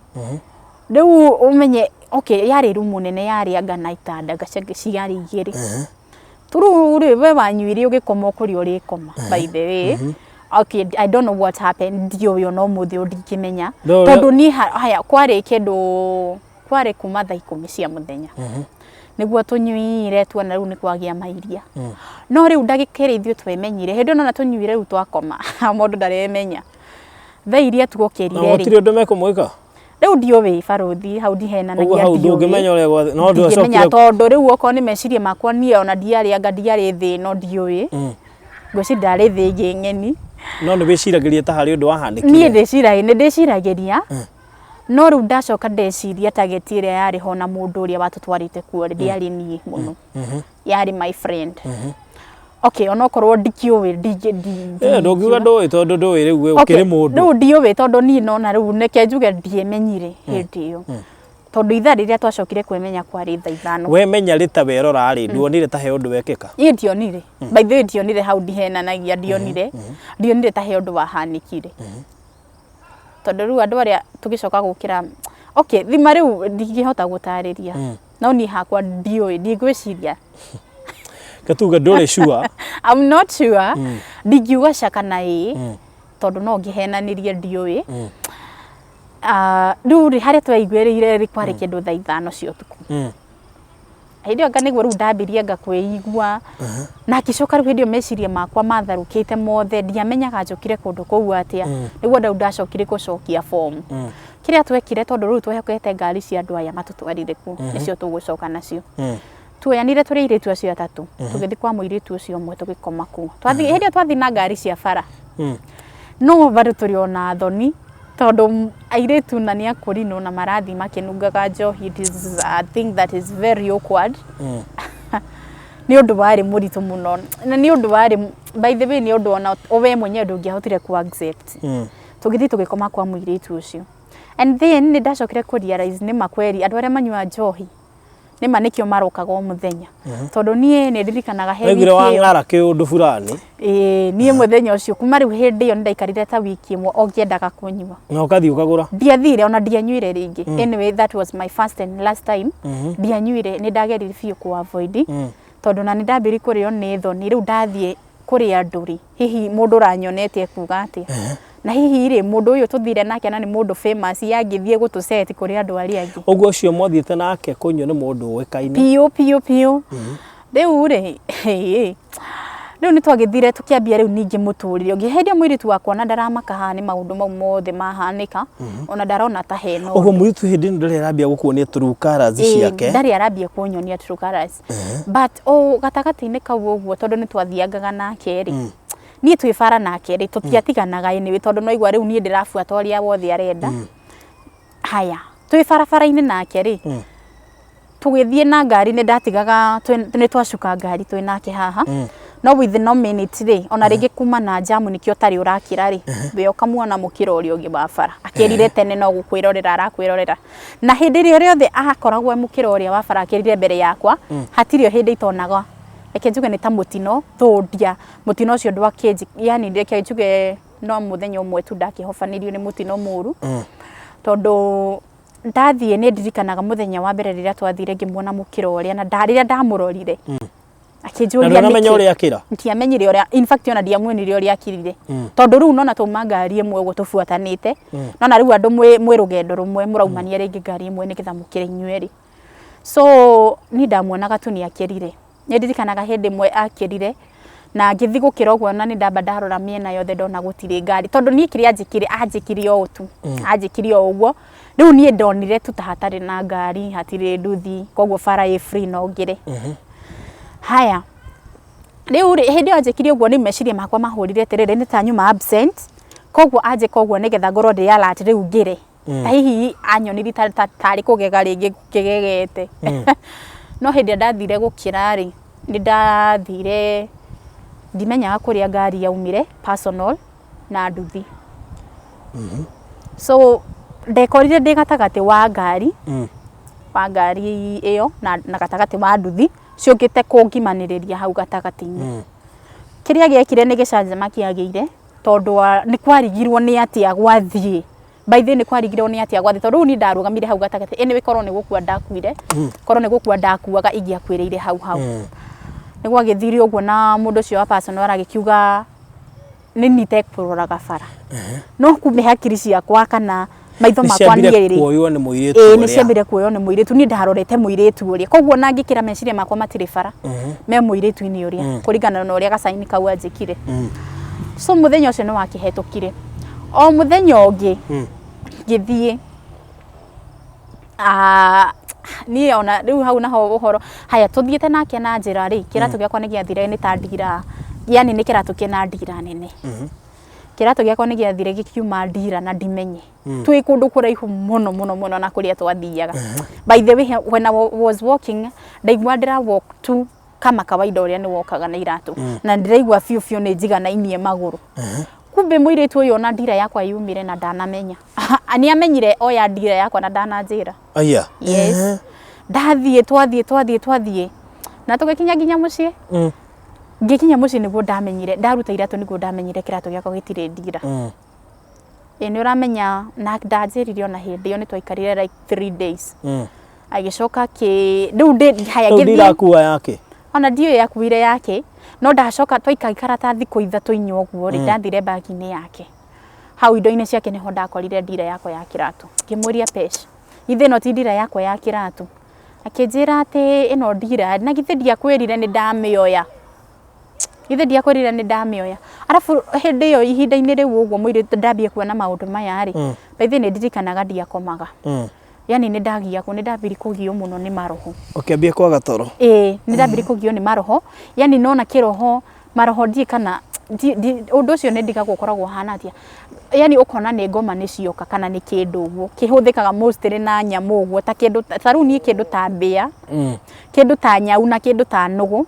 Speaker 1: Rĩu ũmenye, okay, yarĩ rumu nene yarĩ anga na itanda ciarĩ 2. Rĩu rĩ, we wanyuire ũgĩkoma o kũrĩa ũrĩkoma, by the way. Okay, I don't know what happened, ndiũĩ ona ũmũthĩ ũyũ ndingĩmenya. Tondũ niĩ haya, kwarĩ kĩndũ, kwarĩ kuma thaa 10 cia mũthenya. Nĩguo tũnyuire tuona rĩu nĩ kwagĩa mairia. No rĩu ndagĩka ĩrĩa ithuĩ twemenyire, hĩndĩ ĩyo nona tũnyuire rĩu twakoma, mũndũ ndaremenya. Thaa iria tuokĩrire
Speaker 2: rĩ. Na gũtirĩ ũndũ mekũmwĩka?
Speaker 1: Rĩu ndiũĩ barũthi, hau ndihenanagia
Speaker 2: Ũguo hau ndũngĩmenya ũrĩa gwathiĩ, no
Speaker 1: ndwacokire. Ndingĩmenya tondũ rĩu okorwo nĩ meciria makwa niĩ ona ndiarĩ anga ndiarĩ thĩ ĩno ndiũĩ. Ngwĩciria ndarĩ thĩ ĩngĩ ng'eni.
Speaker 2: No nĩ wĩciragĩria ta harĩ ũndũ wahanĩkire?
Speaker 1: Niĩ ndĩciragia, nĩ ndĩciragĩria, no rĩu ndacoka ndeciria target ĩrĩa yarĩ ho na mũndũ ũrĩa watũtwarĩte kuo rĩ, ndĩarĩ niĩ mũno. Yarĩ my friend. Okay, onokorwo ndikĩũĩ,
Speaker 2: Ndũngiuga ndũĩ tondũ ndũĩ rĩu we ũkĩrĩ mũndũ.
Speaker 1: Rĩu ndiũĩ tondũ niĩ nona rĩu reke njuge ndiemenyire hĩndĩ ĩyo. Tondũ ithaa rĩrĩa twacokire kwĩmenya kwarĩ thaa 5.
Speaker 2: We menya rĩ ta werora rĩ, nduonire ta he ũndũ wekĩka?
Speaker 1: Niĩ ndionire. By the way, ndionire hau, ndihenanagia, ndionire ta he ũndũ wahanĩkire, tondũ rĩu andũ arĩa tũgĩcoka gũkĩra, okay, thima rĩu ndingĩhota gũtarĩria, no niĩ hakwa ndiũĩ, ndigwĩciria.
Speaker 2: Gatuga ndũrĩ sure.
Speaker 1: I'm not sure, ndingiuga ca kana ĩĩ, tondũ no ngĩhenanĩrie, ndiũĩ. Ah, rĩu rĩ, harĩa twaiguĩrĩire rĩ, kwarĩ kĩndũ thaa 5 cia ũtukũ. Hĩndĩ ĩyo anga nĩguo rĩu ndambirie anga kwĩigua na ngĩcoka rĩu hĩndĩ ĩyo meciria makwa matharũkĩte mothe, ndiamenyaga njũkire kũndũ kũu atĩa. Nĩguo rĩu ndacokire gũcokia fomu. Kĩrĩa twekire, tondũ rĩu twehokete ngari cia andũ aya matũtwarire kuo nĩcio tũgũcoka nacio, tuoyanire tũrĩ airĩtu acio atatũ, tũgĩthiĩ kwa mũirĩtu ũcio ũmwe, tũgĩkoma kuo. Twathiĩ, hĩndĩ ĩyo twathiĩ na ngari cia bara, no bado tũrĩ ona thoni, tondũ airĩtu na nĩ akũrinũ na marathiĩ makĩnungaga njohi. It is a thing that is very awkward. Nĩ ũndũ warĩ mũritũ mũno, na nĩ ũndũ warĩ, by the way, nĩ ũndũ ona we mwenyewe ndũngĩahotire ku accept. Tũgĩthiĩ tũgĩkoma kwa mũirĩtu ũcio, and then nĩ ndacokire kũ realize nĩ ma kweri andũ arĩa manyua njohi nĩ ma nĩkĩo marokaga o mũthenya, tondũ niĩ nĩ ndirikanaga he
Speaker 2: Waiguire
Speaker 1: wiki ĩyo
Speaker 2: wang'ara kĩũndũ fulani.
Speaker 1: Ĩĩ, niĩ mũthenya ũcio kuma rĩu hĩndĩ ĩyo nĩ ndaikarire ta wiki ĩmwe o ngĩendaga kũnyua.
Speaker 2: Na ũkathiĩ ũkagũra.
Speaker 1: Ndiathire, ona ndianyuire rĩngĩ. Anyway, that was my first and last time. Ndianyuire, nĩ ndageririe biũ kũ avoid, tondũ na nĩ ndambĩrĩirie kũrĩo nĩ thoni. Rĩu ndathiĩ kũrĩ andũ rĩ, hihi mũndũ ũranyonete ekuga atĩa? Na hihi rĩ, mũndũ ũyũ tũthire nake na nĩ mũndũ famous, yangĩthiĩ gũtũceti kũrĩ andũ arĩa angĩ.
Speaker 2: Ũguo ũcio mwathiĩte nake kũnyua nĩ mũndũ ũĩkaine?
Speaker 1: Biũ biũ biũ. Rĩu rĩ, rĩu nĩ twagĩthire tũkĩambia rĩu ningĩ mũtũrĩre ũngĩ. Hĩndĩ ĩyo mũirĩtu wakwa ona ndaramaka haha nĩ maũndũ mau mothe mahanĩka, ona ndarona ta hena
Speaker 2: Ũguo mũirĩtu hĩndĩ ĩno ndarĩ arambia gũkuonia true colours ciake?
Speaker 1: Ndarĩ arambia kũnyonia true colours, but o gatagatĩ-inĩ kau ũguo, tondũ nĩ twathiangaga nake rĩ, niĩ twĩ bara nake rĩ, tũtiatiganaga anyway, tondũ no igua rĩu niĩ ndĩrabuata ũrĩa wothe arenda. Haya, twĩ barabara-inĩ nake rĩ, tũgĩthiĩ na ngari, nĩ ndatigaga nĩ twacuka ngari twĩ nake haha, no with no minute rĩ, ona rĩngĩ kuma na jamu nĩkĩo ũtarĩ ũrakĩra rĩ, we ũkamuona mũkĩra ũrĩa ũngĩ wa bara akĩrire tene, no gũkwĩrorera arakwĩrorera. Na hĩndĩ ĩrĩa rĩothe akoragwo e mũkĩra ũrĩa wa bara akĩrire mbere yakwa, hatirĩ o hĩndĩ itonaga, reke njuge nĩ ta mũtino thũndia mũtino ũcio ndwakĩnji, yani reke njuge no mũthenya ũmwe tu ndakĩhobanĩrio nĩ mũtino mũru, tondũ ndathiĩ, nĩ ndirikanaga mũthenya wa mbere rĩrĩa twathire ngĩmuona mũkĩra ũrĩa, na rĩrĩa ndamũrorire
Speaker 2: Na
Speaker 1: akĩnjũria
Speaker 2: ndũnamenya
Speaker 1: nĩkĩ.
Speaker 2: ũrĩa akĩra?
Speaker 1: Ndiamenyire ũrĩa, in fact ona ndiamuonire ũrĩa akirire, tondũ rĩu nona twauma ngari ĩmwe ũguo tũbuatanĩte, nona rĩu andũ mwĩ rũgendo rũmwe mũraumania rĩngĩ ngari ĩmwe nĩgetha mũkĩre inyuerĩ. So niĩ ndamuonaga tu nĩ akĩrire. Nĩ ndirikanaga hĩndĩ ĩmwe akĩrire na ngĩthiĩ gũkĩra ũguo, na nĩ ndamba ndarora mĩena yothe ndona gũtirĩ ngari, tondũ niĩ kĩrĩa anjĩkire, anjĩkire o ũũ tu, anjĩkire o ũguo. Rĩu niĩ ndonire tu ta hatarĩ na ngari, hatirĩ nduthi, koguo bara ĩ free no ngĩre. Haya, rĩu rĩ, hĩndĩ ĩyo anjĩkire ũguo, nĩ meciria makwa mahũrire atĩrĩrĩ, nĩ ta nyuma absent, koguo anjĩka ũguo nĩgetha ngorwo ndĩ alert rĩu ngĩre. Ta hihi anyonirie tarĩ kũgega rĩngĩ ngĩgegete. No hĩndĩ ĩrĩa ndathire gũkĩra rĩ, nĩ ndathire ndimenyaga kũrĩa ngari yaumire, personal na nduthi. So ndekorire ndĩ gatagatĩ wa ngari, wa ngari ĩyo na gatagatĩ wa nduthi ciũkĩte kũngimanĩrĩria hau gatagatĩ-inĩ. Kĩrĩa gĩekire nĩ gĩcanjama kĩagĩire, tondũ wa nĩ kwarigirwo nĩ atĩa gwathiĩ. By the way, nĩ kwarigirwo nĩ atĩa gwathiĩ, tondũ rĩu niĩ ndarũgamire hau gatagatĩ. Anyway, korwo nĩ gũkua ndakuire, korwo nĩ gũkua ndakuaga, ingĩakuĩrĩire hau hau. Nĩ gwagĩthire ũguo na mũndũ ũcio wa personal agĩkiuga nĩ niĩ itekũroraga bara, no kumbe hakiri ciakwa kana maitho
Speaker 2: Nĩ
Speaker 1: makwa
Speaker 2: ciambire
Speaker 1: niĩ rĩ
Speaker 2: kuoywo nĩ mũirĩtu
Speaker 1: Ĩĩ, nĩ
Speaker 2: ũrĩa.
Speaker 1: ciambire kuoywo nĩ mũirĩtu. Niĩ ndarorete mũirĩtu ũrĩa, koguo ona ngĩkĩra meciria makwa matirĩ bara, me mũirĩtu-inĩ ũrĩa, kũringana na ũrĩa gacaini kau anjĩkire. So mũthenya ũcio nĩ wakĩhetũkire. O mũthenya ũngĩ ngĩthiĩ, ah, niĩ ona rĩu hau naho ũhoro, haya, tũthiĩte nake na njĩra rĩ, kĩratũ gĩakwa nĩ gĩathire, nĩ ta ndira, yani nĩ kĩratũ kĩna ndira nene. Kĩratũ gĩakwa nĩ gĩathire gĩkiuma ndira na ndimenye, twĩ kũndũ kũraihu mũno mũno mũno na kũrĩa twathiaga. By the way, when I was walking, ndaigua ndĩra walk tu kama kawaida ũrĩa nĩ wokaga na iratũ, na ndĩraigua biũ biũ nĩ njiganainie magũrũ. Kumbe Kumbe mũirĩtu ũyũ ona ndira yakwa yumire na ndanamenya. Nĩ amenyire oya ndira yakwa na ndananjĩra.
Speaker 2: Aya.
Speaker 1: Yes. Ndathiĩ, twathiĩ, twathiĩ, twathiĩ na tũgĩkinya nginya mũciĩ. Ngĩkinya mũciĩ nĩguo ndamenyire, ndaruta iratũ nĩguo ndamenyire kĩratũ gĩakwa gĩtirĩ ndira. Ĩ nĩ ũramenya, na ndanjĩrire ona hĩndĩ ĩyo nĩ twaikarire like 3 days. Agĩcoka akĩ rĩu ndĩ haya
Speaker 2: Rĩu
Speaker 1: ngĩthiĩ
Speaker 2: ndirakua yake.
Speaker 1: Ona ndiũĩ yakuire yake, no ndacoka twaikaikara ta thikũ ithatũ inya ũguo rĩ, ndathire bagi-inĩ yake, hau indo-inĩ ciake nĩho ndakorire ndira yakwa ya kĩratũ. Ngĩmũria, "Pesh, githĩ ĩno ti ndira yakwa ya kĩratũ?" Akĩnjĩra atĩ ĩno ndira, na githĩ ndiakwĩrire nĩ ndamĩoya, githĩ ndiakwĩrire nĩ ndamĩoya? Arabu hĩndĩ ĩyo, ihinda-inĩ rĩu ũguo mũirĩtu ndambia kuona maũndũ maya rĩ, by the way, nĩ ndirikanaga ndiakomaga. Yani nĩ ndagiagwo, nĩ ndambire kũgio mũno nĩ maroho.
Speaker 2: Ũkĩambia kwaga toro.
Speaker 1: Ĩĩ, nĩ ndambire kũgio nĩ maroho, yani nona kĩroho, maroho, ndiĩ kana ũndũ ũcio nĩ ndigagwo ũkoragwo ũhana atĩa, yani ũkona nĩ ngoma nĩ cioka kana nĩ kĩndũ ũguo kĩhũthĩkaga mostly na nyamũ ũguo, ta kĩndũ ta rĩu niĩ kĩndũ ta mbĩa, kĩndũ ta nyau na kĩndũ ta nũgũ.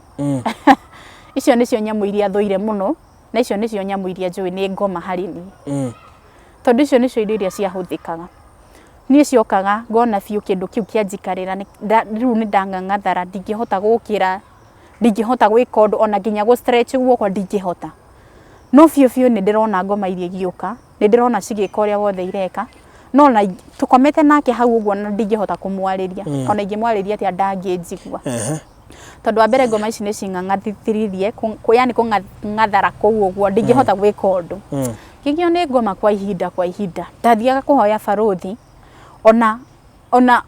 Speaker 1: Icio nĩcio nyamũ iria thũire mũno, na icio nĩcio nyamũ iria njũĩ nĩ ngoma harĩ niĩ, tondũ icio nĩcio indo iria ciahũthĩkaga. Niĩ ciokaga ngona biũ kĩndũ kĩu kĩanjikarĩra, rĩu nĩ ndang'ang'athara, ndingĩhota gũkĩra, ndingĩhota gwĩka ũndũ, ona nginya gũ stretch guoko ndingĩhota. No biũ biũ nĩ ndĩrona ngoma iria igĩũka, nĩ ndĩrona cigĩka ũrĩa wothe ireka, no ona tũkomete nake hau ũguo na ndingĩhota kũmwarĩria. Ona ingĩmwarĩria atĩa, ndangĩnjigua, tondũ wa mbere ngoma ici nĩ cing'ang'athithirie, yani kũng'athara kũu ũguo ndingĩhota gwĩka ũndũ. Ngĩgio nĩ ngoma kwa ihinda kwa ihinda, ndathiaga kũhoya barũthi, ona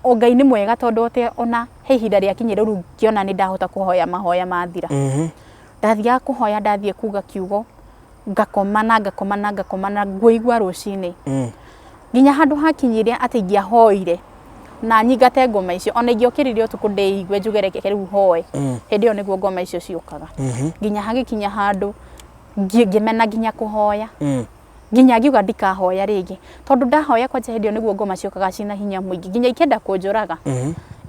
Speaker 1: o Ngai nĩ mwega, tondũ atĩ ona he ihinda rĩakinyire rĩu ngĩona nĩ ndahota kũhoya, mahoya mathira. Ndathiaga kũhoya, ndathiĩ kuga kiugo, ngakoma na ngakoma na ngakoma na ngũigua rũcinĩ, nginya handũ hakinyire atĩ ingĩahoire na nyingate ngoma icio, ona ingĩokĩrire ũtukũ ndĩigue njuge reke rĩu hoe, hĩndĩ ĩyo nĩguo ngoma icio ciũkaga, nginya hagĩkinya handũ ngĩmena nginya kũhoya, nginya ngiuga ndikahoya rĩngĩ, tondũ ndahoya kwanja hĩndĩ ĩyo nĩguo ngoma ciũkaga cina hinya mũingĩ nginya ikĩenda kũnjũraga.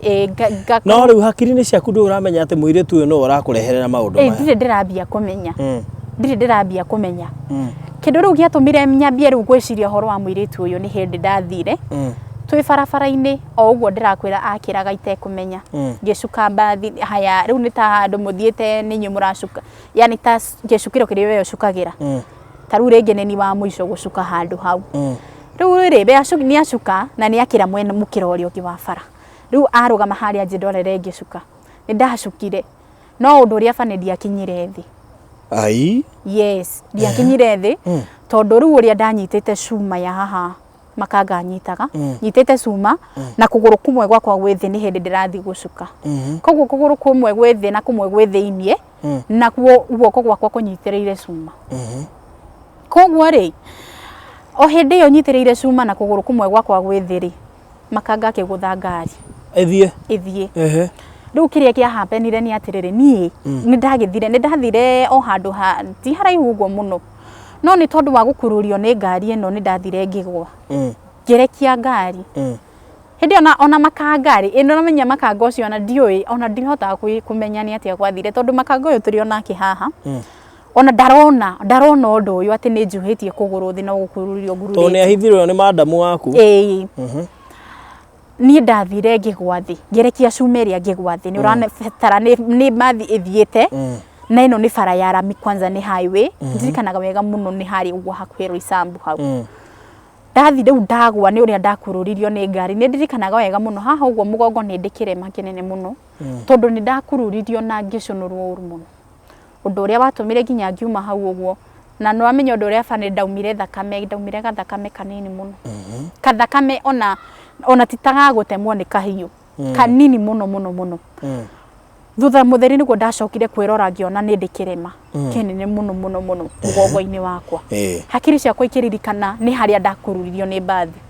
Speaker 1: Ĩ,
Speaker 2: No rĩu hakiri-inĩ ciaku ndũĩ ũramenya atĩ mũirĩtu ũyũ nĩwe ũrakũreherera maũndũ maya.
Speaker 1: Ndirĩ ndĩrambia kũmenya, ndirĩ ndĩrambia kũmenya. Kĩndũ rĩu gĩatũmire nyambie rĩu gwĩciria ũhoro wa mũirĩtu ũyũ nĩ hĩndĩ ndathire twĩ barabara-inĩ o ũguo ndĩrakwĩra akĩraga itekũmenya, ngĩcuka mbathi. Haya, rĩu nĩ ta handũ mũthiĩte, nĩ inyuĩ mũracuka, yani ta gĩcukĩro kĩrĩa we ũcukagĩra, ta rĩu rĩngĩ nĩ ni wa mũico gũcuka handũ hau. Rĩu rĩ, we nĩ acuka na nĩ akĩra mwena mũkĩra ũrĩa ũngĩ wa bara. Rĩu arũgama harĩa njĩndorere ngĩcuka. Nĩ ndacukire, no ũndũ ũrĩa bani, ndiakinyire thĩ.
Speaker 2: Ai.
Speaker 1: Yes, ndiakinyire thĩ, tondũ rĩu ũrĩa ndanyitĩte cuma ya haha makanga nyitaga, nyitĩte cuma na kũgũrũ kũmwe gwakwa gwĩ thĩ, nĩ hĩndĩ ndĩrathiĩ gũcuka, koguo kũgũrũ kũmwe gwĩ thĩ na kũmwe gwĩ thĩiniĩ, nakuo guoko gwakwa kũnyitĩrĩire cuma. Koguo rĩ, o hĩndĩ ĩyo nyitĩrĩire cuma na kũgũrũ kũmwe gwakwa gwĩ thĩ rĩ, makanga akĩgũtha ngari.
Speaker 2: Ĩthiĩ.
Speaker 1: Ĩthiĩ. Rĩu kĩrĩa kĩahapenire nĩ atĩrĩrĩ, niĩ nĩ ndagĩthire, nĩ ndathire o handũ ha ti haraihu ũguo mũno, no nĩ tondũ wa gũkururio nĩ ngari ĩno, nĩ ndathire ngĩgwa, ngĩrekia ngari. Hĩndĩ ĩyo ona makanga rĩ, ĩ nĩũramenya makanga ũcio, ona ndiũĩ, ona ndihotaga kũmenya nĩ atĩa gwathire, tondũ makanga ũyũ tũrĩ onake haha, ona ndarona, ndarona ũndũ ũyũ atĩ nĩ njuhĩtie kũgũrũ thĩ no gũkururio
Speaker 2: Tondũ nĩ
Speaker 1: ngururĩtio.
Speaker 2: Ahithirwo nĩ madamu waku.
Speaker 1: Ĩĩ, niĩ ndathire ngĩgwa thĩ, ngĩrekia cuma ĩrĩa, ngĩgwa thĩ. Nĩ ũrabatara nĩ mbathi ĩthiĩte, na ĩno nĩ bara ya rami, kwanza nĩ highway, ndirikanaga wega mũno, nĩ harĩa ũguo hakuhĩ Roysambu hau. Ndathi rĩu ndagwa nĩ ũrĩa ndakururirio nĩ ngari, nĩ ndirikanaga wega mũno, haha ũguo mũgongo nĩ ndĩ kĩrema kĩnene mũno, tondũ nĩ ndakururirio na ngĩcũnũrwo ũru mũno, ũndũ ũrĩa watũmire nginya ngiuma hau ũguo. Na nĩ wamenya ũndũ ũrĩa bani, ndaumire thakame, ndaumire gathakame kanini mũno, kathakame ona ti ta ga gũtemwo nĩ kahiũ, kanini mũno mũno mũno. Thutha mũtheri nĩguo ndacokire kwĩrora, ngĩona nĩ ndĩ kĩrema kĩnene mũno mũno mũno mũgongo-inĩ wakwa. Hakiri ciakwa ikĩririkana nĩ harĩa ndakururirio nĩ mbathi.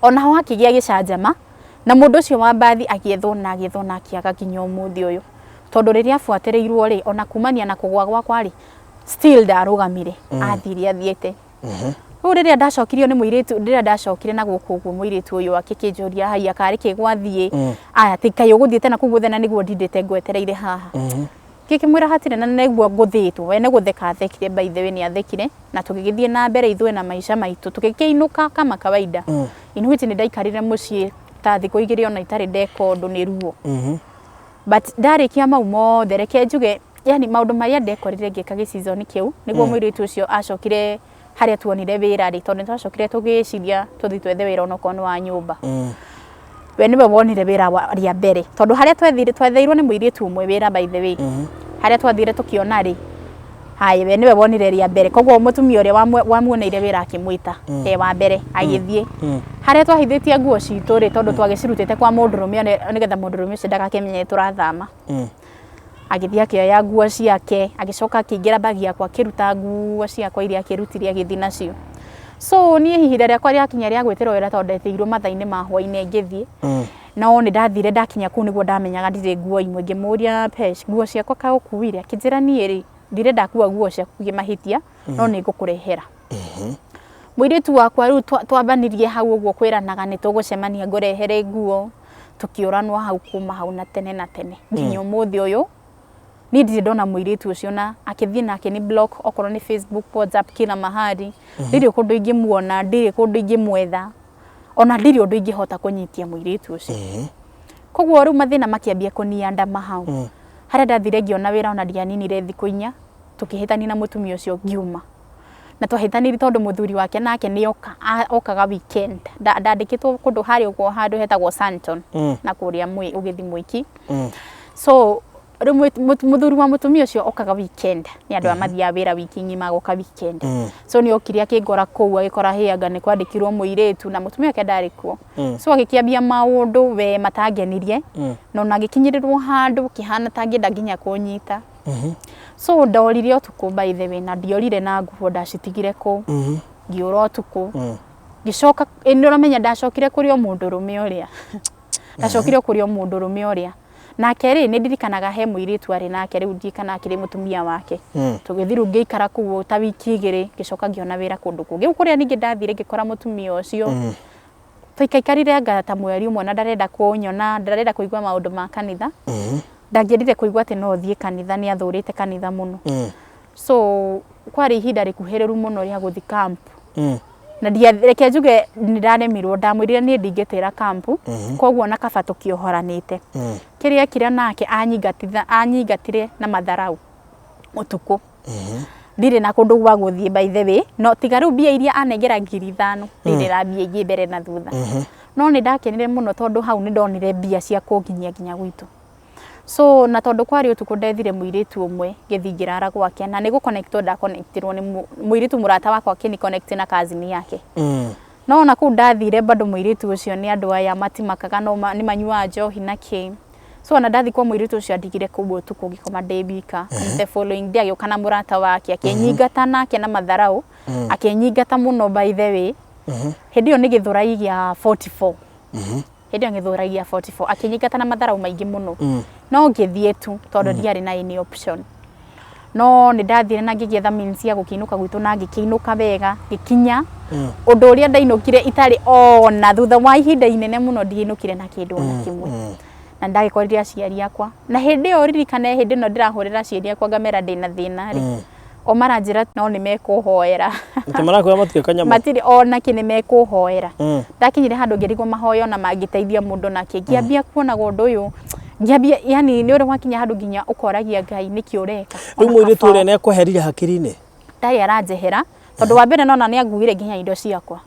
Speaker 1: Onaho hakĩgĩa gĩcanjama, na mũndũ ũcio wa mbathi agĩethwo na agĩethwo na akĩaga nginya ũmũthĩ ũyũ, tondũ rĩrĩa abuatĩrĩirwo rĩ, ona kumania na kũgwa gwakwa rĩ, still ndarũgamire, athire athiĩte. Rĩu rĩrĩa ndacokirio nĩ mũirĩtu, rĩrĩa ndacokire na gũkũ ũguo, mũirĩtu ũyũ akĩkĩnjũria, "Haiya, karĩ kĩ gwathiĩ aya, atĩ kaĩ ũgũthiĩte na kũu guothe na nĩguo ndindĩte ngwetereire haha?" Ngĩkĩmwĩra hatirĩ na nĩguo ngũthĩtwo. We nĩ gũtheka athekire by the way nĩ athekire na tũgĩgĩthiĩ na mbere ithuĩ na maica maitũ tũgĩkĩinũka kama kawaida. In which nĩ ndaikarire mũciĩ ta thikũ igĩrĩ ona itarĩ ndeka ũndũ nĩ ruo. But ndarĩkia mau mothe reke njuge yani maũndũ marĩa ndekorire ngĩka gĩ season kĩu nĩguo mũirĩtu ũcio acokire harĩa tuonire wĩra rĩ tondũ nĩ twacokire tũgĩciria tũthiĩ twethe wĩra onokorwo nĩ wa nyũmba. We nĩwe wonire wĩra wa rĩa mbere tondũ harĩa twethire twetheirwo nĩ mũirĩtu ũmwe wĩra by the way. Harĩa twathire tũkĩona rĩ haya we nĩwe wonire rĩa mbere koguo mũtumia ũrĩa wamuoneire wĩra akĩmwĩta e wa mbere agĩthiĩ. Harĩa twahithĩtie nguo citũ rĩ tondũ twagĩcirutĩte kwa mũndũrũme nĩgetha mũndũrũme ũcio ndagakĩmenye tũrathama. Agĩthiĩ akĩoya nguo ciake, agĩcoka akĩingĩra bag yakwa akĩruta nguo ciakwa iria akĩrutire agĩthiĩ nacio. So niĩ ihinda rĩakwa rĩakinya rĩa gwĩtĩrwo wĩra tondũ ndetĩirwo mathaa-inĩ ma hwainĩ ngĩthiĩ, no nĩ ndathire ndakinya kũu nĩguo ndamenyaga ndirĩ nguo imwe, ngĩmũria Pesh, nguo ciakwa kaĩ ũkuire? Akĩnjĩra niĩ rĩ, ndirĩ ndakua nguo ciaku ngĩmahĩtia, no nĩ ngũkũrehera. Mũirĩtu wakwa rĩu twambanirie hau ũguo kwĩranaga nĩ tũgũcemania ngũrehere nguo, tũkĩũranwo hau kuma hau na tene na tene nginya ũmũthĩ ũyũ niĩ ndirĩ ndona mũirĩtu ũcio na akĩthiĩ na akĩni block okorwo nĩ Facebook, WhatsApp kila mahali ndirĩ kũndũ ingĩmuona ndirĩ kũndũ ingĩmwetha ona ndirĩ ũndũ ingĩhota kũnyitia mũirĩtu ũcio. Koguo rĩu mathĩna makĩambia kũniandama hau harĩa ndathire ngĩona wĩra ona ndianinire thikũ inya tũkĩhĩtania na mũtumia ũcio ngiuma. Na twahĩtanirie tondũ mũthuri wake nake nĩ oka okaga weekend. Ndandĩkĩtwo kũndũ harĩa ũguo handũ hetagwo Sandton na kũrĩa ũgĩthiĩ Mwiki. So rĩu mũthuri wa mũtumia ũcio okaga weekend nĩ andũ aya mathiaga wĩra wiki ng'ima agoka weekend. So nĩ okire akĩngora kũu agĩkora hĩ anga nĩ kwandĩkirwo mũirĩtu na mũtumia wake ndarĩ kuo. So agĩkĩambia maũndũ we matangenirie na ona agĩkinyĩrĩrwo handũ kĩhana ta angĩenda nginya kũnyita. So ndorire ũtukũ by the way na ndiorire na nguo ndacitigire kũu. Ngĩũra ũtukũ. Ngĩcoka ĩ nĩ ũramenya ndacokire kũrĩ o mũndũrũme ũrĩa. Ndacokire kũrĩ o mũndũrũme ũrĩa. Nake rĩ nĩ ndirikanaga he mũirĩtu arĩ nake rĩu ndiũĩ kana akĩrĩ mũtumia wake. Tũgĩthiĩ rĩu ngĩikara kũu ta wiki igĩrĩ ngĩcoka ngĩona wĩra kũndũ kũngĩ. Rĩu kũrĩa ningĩ ndathire ngĩkora mũtumia ũcio. Twaikaikarire anga ta mweri ũmwe na ndarenda kũnyona, ndarenda kũigua maũndũ ma kanitha. Ndangĩendire kũigua atĩ no thiĩ kanitha nĩ athũrĩte kanitha mũno. So kwarĩ ihinda rĩkuhĩrĩru mũno rĩa gũthiĩ camp. Na reke njuge nĩ ndaremirwo, ndamwĩrire niĩ ndingĩtĩra camp, koguo na kaba tũkĩohoranĩte. Kĩrĩa ekire nake anyingatire na matharau ũtukũ. Ndirĩ na kũndũ gwa gũthiĩ by the way, no tiga rĩu mbia iria anengera 5,000 ndirĩ na mbia ingĩ mbere na thutha. No nĩ ndakenire mũno tondũ hau nĩ ndonire mbia cia kũnginyia nginya gwitũ. So na tondũ kwarĩ ũtukũ ndethire mũirĩtu ũmwe ngĩthiĩ ngĩrara gwake na nĩ gũ connect wo nda connect irwo nĩ mũirĩtu mũrata wakwa akĩni connect na cousin yake. No ona kũu ndathire bado mũirĩtu ũcio nĩ andũ aya matimakaga no nĩ manyuaga njohi na kĩ. So ona ndathi kwa mũirĩtu ũcio andigire kũu ũtukũ ngĩkoma ndĩ wika. The following day agĩũka na mũrata wake akĩnyingata nake na matharau akĩnyingata mũno by the way. Hĩndĩ ĩyo nĩ Gĩthũrai gĩa 44. Hĩndĩ ĩyo Gĩthũrai gĩa 44 akĩnyingata na matharau maingĩ mũno. No ngĩthiĩ tu tondũ ndiarĩ na any option. No nĩ ndathire na ngĩgĩetha means ya gũkĩinũka gwitũ na ngĩkĩinũka wega ngĩkinya. Ũndũ ũrĩa ndainũkire itarĩ ona thutha wa ihinda inene mũno ndiainũkire na kĩndũ ona kĩmwe. Na ndagĩkorire aciari akwa. Na hĩndĩ ĩyo ũririkane hĩndĩ ĩno ndĩrahũrĩra aciari akwa ngamera ndĩna thĩna rĩ, o maranjĩra no nĩ mekũhoera.
Speaker 2: Atĩ marakwĩra matirĩ kanyamũ?
Speaker 1: Matirĩ ona kĩ nĩ mekũhoera. Ndakinyire handũ ngĩrigwo mahoya ona mangĩteithia mũndũ nakĩ. Ngĩambia kuonaga ũndũ ũyũ, ngĩambia yani nĩ ũrĩ wakinya handũ nginya ũkoragia Ngai nĩkĩ ũreka.
Speaker 2: Rĩu mũirĩtu ũrĩa nĩ akweherire hakiri-inĩ?
Speaker 1: Ndarĩ aranjehera tondũ wa mbere nona nĩ anguire nginya indo ciakwa.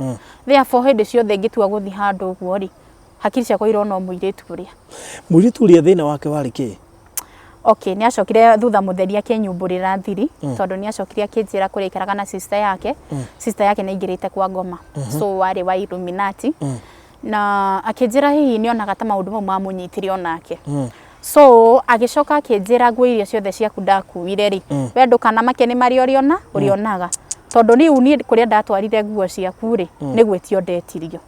Speaker 1: Therefore hĩndĩ ciothe ngĩtua gũthiĩ handũ ũguo rĩ, hakiri ciakwa irona o mũirĩtu ũrĩa.
Speaker 2: Mũirĩtu ũrĩa thĩna wake warĩ kĩ?
Speaker 1: Okay, nĩ acokire thutha mũtheri akĩnyumbũrĩra thiri tondũ nĩ acokire akĩnjĩra kũrĩa aikaraga na sister yake. Sister yake nĩ aingĩrĩte kwa ngoma. So warĩ wa Illuminati. Na akĩnjĩra hihi nĩ onaga ta maũndũ mau mamũnyitire onake. So agĩcoka akĩnjĩra nguo iria ciothe ciaku ndakuire rĩ, we ndũkanamake nĩ marĩa ũrĩona ũrĩonaga. Tondũ rĩu niĩ kũrĩa ndatwarire nguo ciaku rĩ, nĩ gwĩtio ndetirio.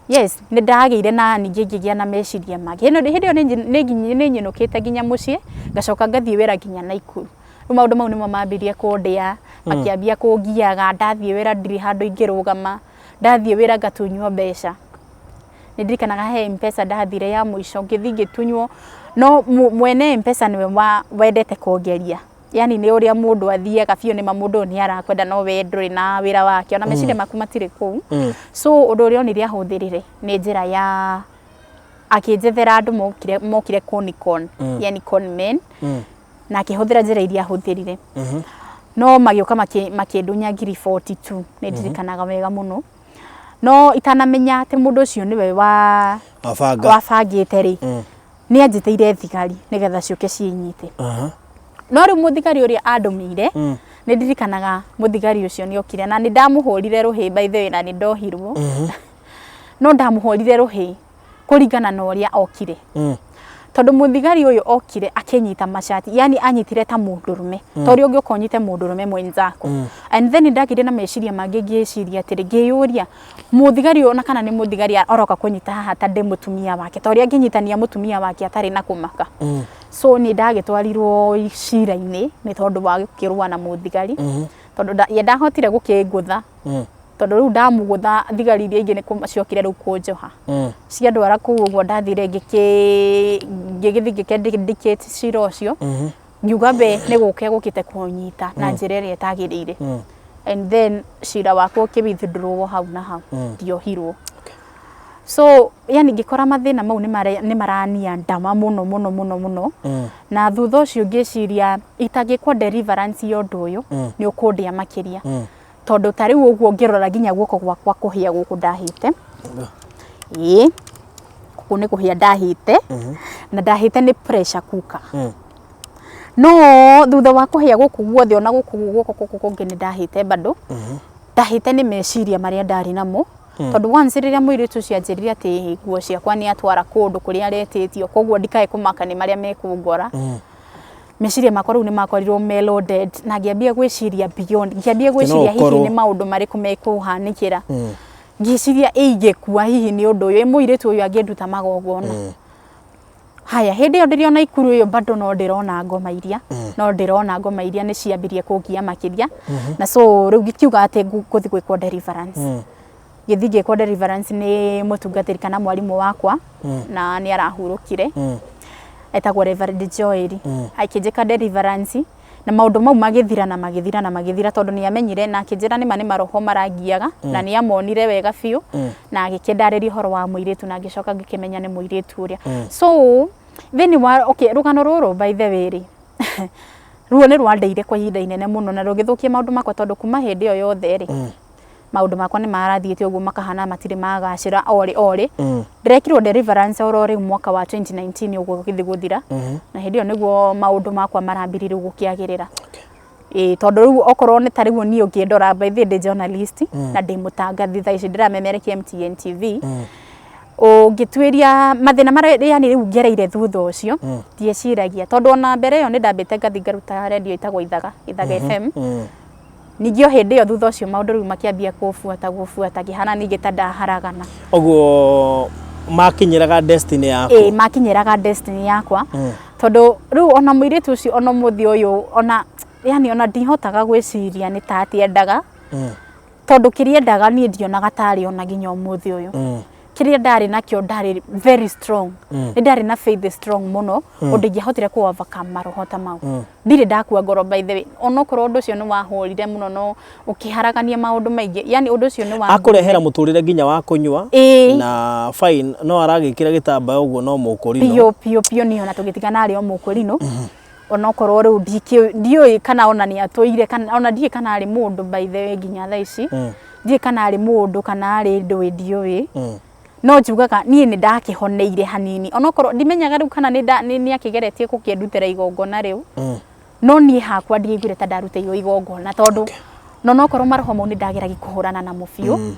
Speaker 1: Yes, nĩ ndagĩire na ningĩ ngĩgĩa na meciria mangĩ. Hĩndĩ ĩyo nĩ nyinũkĩte nginya mũciĩ, ngacoka ngathiĩ wĩra nginya Naikuru. Rĩu maũndũ mau nĩmo mambirie kũndĩa, makĩambia kũngiaga, ndathiĩ wĩra ndirĩ handũ ingĩrũgama, ndathiĩ wĩra ngatunywo mbeca. Nĩ ndirikanaga he Mpesa ndathire ya mũico ngĩthiĩ ngĩtunywo, no mwene Mpesa nĩwe wendete kũngeria. Yani nĩ ũrĩa mũndũ athiaga biũ nĩma mũndũ ũyũ nĩ arakwenda no we ndũrĩ na wĩra wake ona meciria maku matirĩ kũu. So ũndũ ũrĩa onire ahũthĩrire nĩ njĩra ya akĩnjethera andũ mokire kũni-con, yani con men, na akĩhũthĩra njĩra iria ahũthĩrire. No magĩũka makĩndunya ngiri 42, nĩ ndirikanaga wega mũno. No itanamenya atĩ mũndũ ũcio nĩwe wa
Speaker 2: Wabanga.
Speaker 1: Wabangĩte rĩ, nĩ anjĩtĩire thigari nĩgetha ciũke cinyite. No rĩu mũthigari ũrĩa andũmĩire, nĩ ndirikanaga mũthigari ũcio nĩ okire na nĩ ndamũhũrire rũhĩ, by the way, na nĩ ndohirwo. No ndamũhũrire rũhĩ kũringana na ũrĩa okire. Tondũ mũthigari ũyũ okire akĩnyita macati, yani anyitire ta mũndũrũme, ta ũrĩa ũngĩũka ũnyite mũndũrũme mwenzako. And then ndagĩire na meciria mangĩ ngĩciria atĩrĩ, ngĩyũria, mũthigari ũyũ ona kana nĩ mũthigari aroka kũnyita haha ta ndĩ mũtumia wake, ta ũrĩa angĩnyitania mũtumia wake atarĩ na kũmaka. So nĩ ndagĩtwarirwo cira-inĩ nĩ tondũ wa gũkĩrũa na mũthigari, tondũ ye ndahotire gũkĩngũtha. Tondũ rĩu ndamũgũtha thigari iria ingĩ nĩ ciokire rĩu kũnjoha. Ciandwara kũu ũguo ndathire ngĩgĩthiĩ ngĩkĩndicate cira ũcio. Ngiuga we nĩ gũka egũkĩte kũnyita na njĩra ĩrĩa ĩtagĩrĩire. And then cira wakwa ũkĩ withdraw hau na hau, ndiohirwo. So yani ngĩkora mathĩna mau nĩ marania ndama mũno mũno mũno mũno. Na thutha ũcio ngĩciria itangĩkwo deliverance ya ũndũ ũyũ, nĩ ũkũndĩa makĩria. Tondũ ta rĩu ũguo ngĩrora nginya guoko gwakwa kũhĩa gũkũ ndahĩte. Ĩĩ, gũkũ nĩ kũhĩa ndahĩte, na ndahĩte nĩ pressure cooker. No thutha wa kũhĩa gũkũ guothe ona gũkũ guoko gũkũ kũngĩ nĩ ndahĩte bado. Ndahĩte nĩ meciria marĩa ndarĩ namo. Tondũ once rĩrĩa mũirĩtu ũcio anjĩrire atĩ nguo ciakwa nĩ atwara kũndũ kũrĩa aretĩtio, koguo ndikae kũmaka nĩ marĩa mekũngora. Meciria makwa rĩu nĩ makorirwo me loaded na ngĩambia gwĩciria beyond, ngĩambia gwĩciria hihi nĩ maũndũ marĩkũ mekũhanĩkĩra. Ngĩciria ĩ ingĩkua hihi nĩ ũndũ ũyũ, ĩ mũirĩtu ũyũ angĩnduta magongona. Haya, hĩndĩ ĩyo ndĩrĩ o Naikuru ĩyo bado no ndĩrona ngoma iria, no ndĩrona ngoma iria nĩ ciambirie kũngia makĩria. Na so rĩu ngĩkiuga atĩ ngũthiĩ gwĩkwo deliverance. Ngĩthiĩ ngĩkwo deliverance nĩ mũtungatĩri kana mwarimũ wakwa, na nĩ arahurũkire. Etagwo Reverend Joel. Akĩnjĩka deliverance na maũndũ mau magĩthira na magĩthira na magĩthira, tondũ nĩ amenyire na akĩnjĩra nĩma nĩ maroho marangiaga, na nĩ amonire wega biũ, na agĩkĩndarĩria ũhoro wa mũirĩtu na ngĩcoka ngĩkĩmenya nĩ mũirĩtu ũrĩa. So thĩinĩ wa, okay, rũgano rũrũ, by the way rĩ, ruo nĩ rwandeire kwa ihinda inene mũno na rũgĩthũkia maũndũ makwa, tondũ kuma hĩndĩ ĩyo yothe rĩ, maũndũ makwa nĩ marathiĩte ũguo makahana matirĩ magacĩra orĩ orĩ. Ndĩrekirwo deliverance oro rĩu mwaka wa 2019 ũguo ũgĩthiĩ gũthira, na hĩndĩ ĩyo nĩguo maũndũ makwa marambirie rĩu gũkĩagĩrĩra. Ĩĩ, tondũ rĩu okorwo nĩ ta rĩu niĩ ũngĩndora, by the way, ndĩ journalist na ndĩ mũtangathi, thaa ici ndĩramemerekia MTN TV. Ũngĩtuĩria mathĩna marĩa yani rĩu ngereire thutha ũcio, ndieciragia, tondũ ona mbere ĩyo nĩ ndambĩte ngathi ngaruta redio ĩtagwo Ithaga, Ithaga FM. Ningĩ o hĩndĩ ĩyo thutha ũcio maũndũ rĩu makĩambia kũbuata gũbuata, ngĩhana ningĩ ta ndaharagana.
Speaker 2: Ũguo makinyĩraga destiny yaku.
Speaker 1: Ĩĩ, makinyĩraga destiny yakwa, tondũ rĩu ona mũirĩtu ũcio ona ũmũthĩ ũyũ ona yani ona ndihotaga gwĩciria nĩ ta atĩ endaga, tondũ kĩrĩa endaga niĩ ndionaga tarĩ ona nginya ũmũthĩ ũyũ. Kĩrĩa ndarĩ nakĩo, ndarĩ very strong, nĩ ndarĩ na faith strong mũno ũndũ ingĩahotire kũ overcome maroho ta mau. Ndirĩ ndakua ngoro, by the way, onokorwo ũndũ ũcio nĩ wahũrire mũno no ũkĩharagania maũndũ maingĩ, yani ũndũ ũcio nĩ wa
Speaker 2: Akũrehera mũtũrĩre nginya wa kũnyua.
Speaker 1: Ĩĩ.
Speaker 2: Na fine, no aragĩkĩra gĩtambaya ũguo no mũkũrinũ.
Speaker 1: Biũ biũ biũ, niĩ ona tũgĩtigana arĩ o mũkũrinũ, onokorwo rĩu ndiũĩ kana ona nĩ atũire kana ona ndiũĩ kana arĩ mũndũ, by the way, nginya thaa ici ndiũĩ kana arĩ mũndũ kana arĩ ndũĩ, ndiũĩ. No njugaga niĩ nĩ ndakĩhoneire hanini, onokorwo ndimenyaga rĩu kana nĩ akĩgeretie gũkĩndutĩra igongona rĩu, no niĩ hakwa ndiaiguire ta ndarutĩirwo igongona, tondũ no nokorwo maroho mau nĩ ndageragia kũhũrana namo biũ.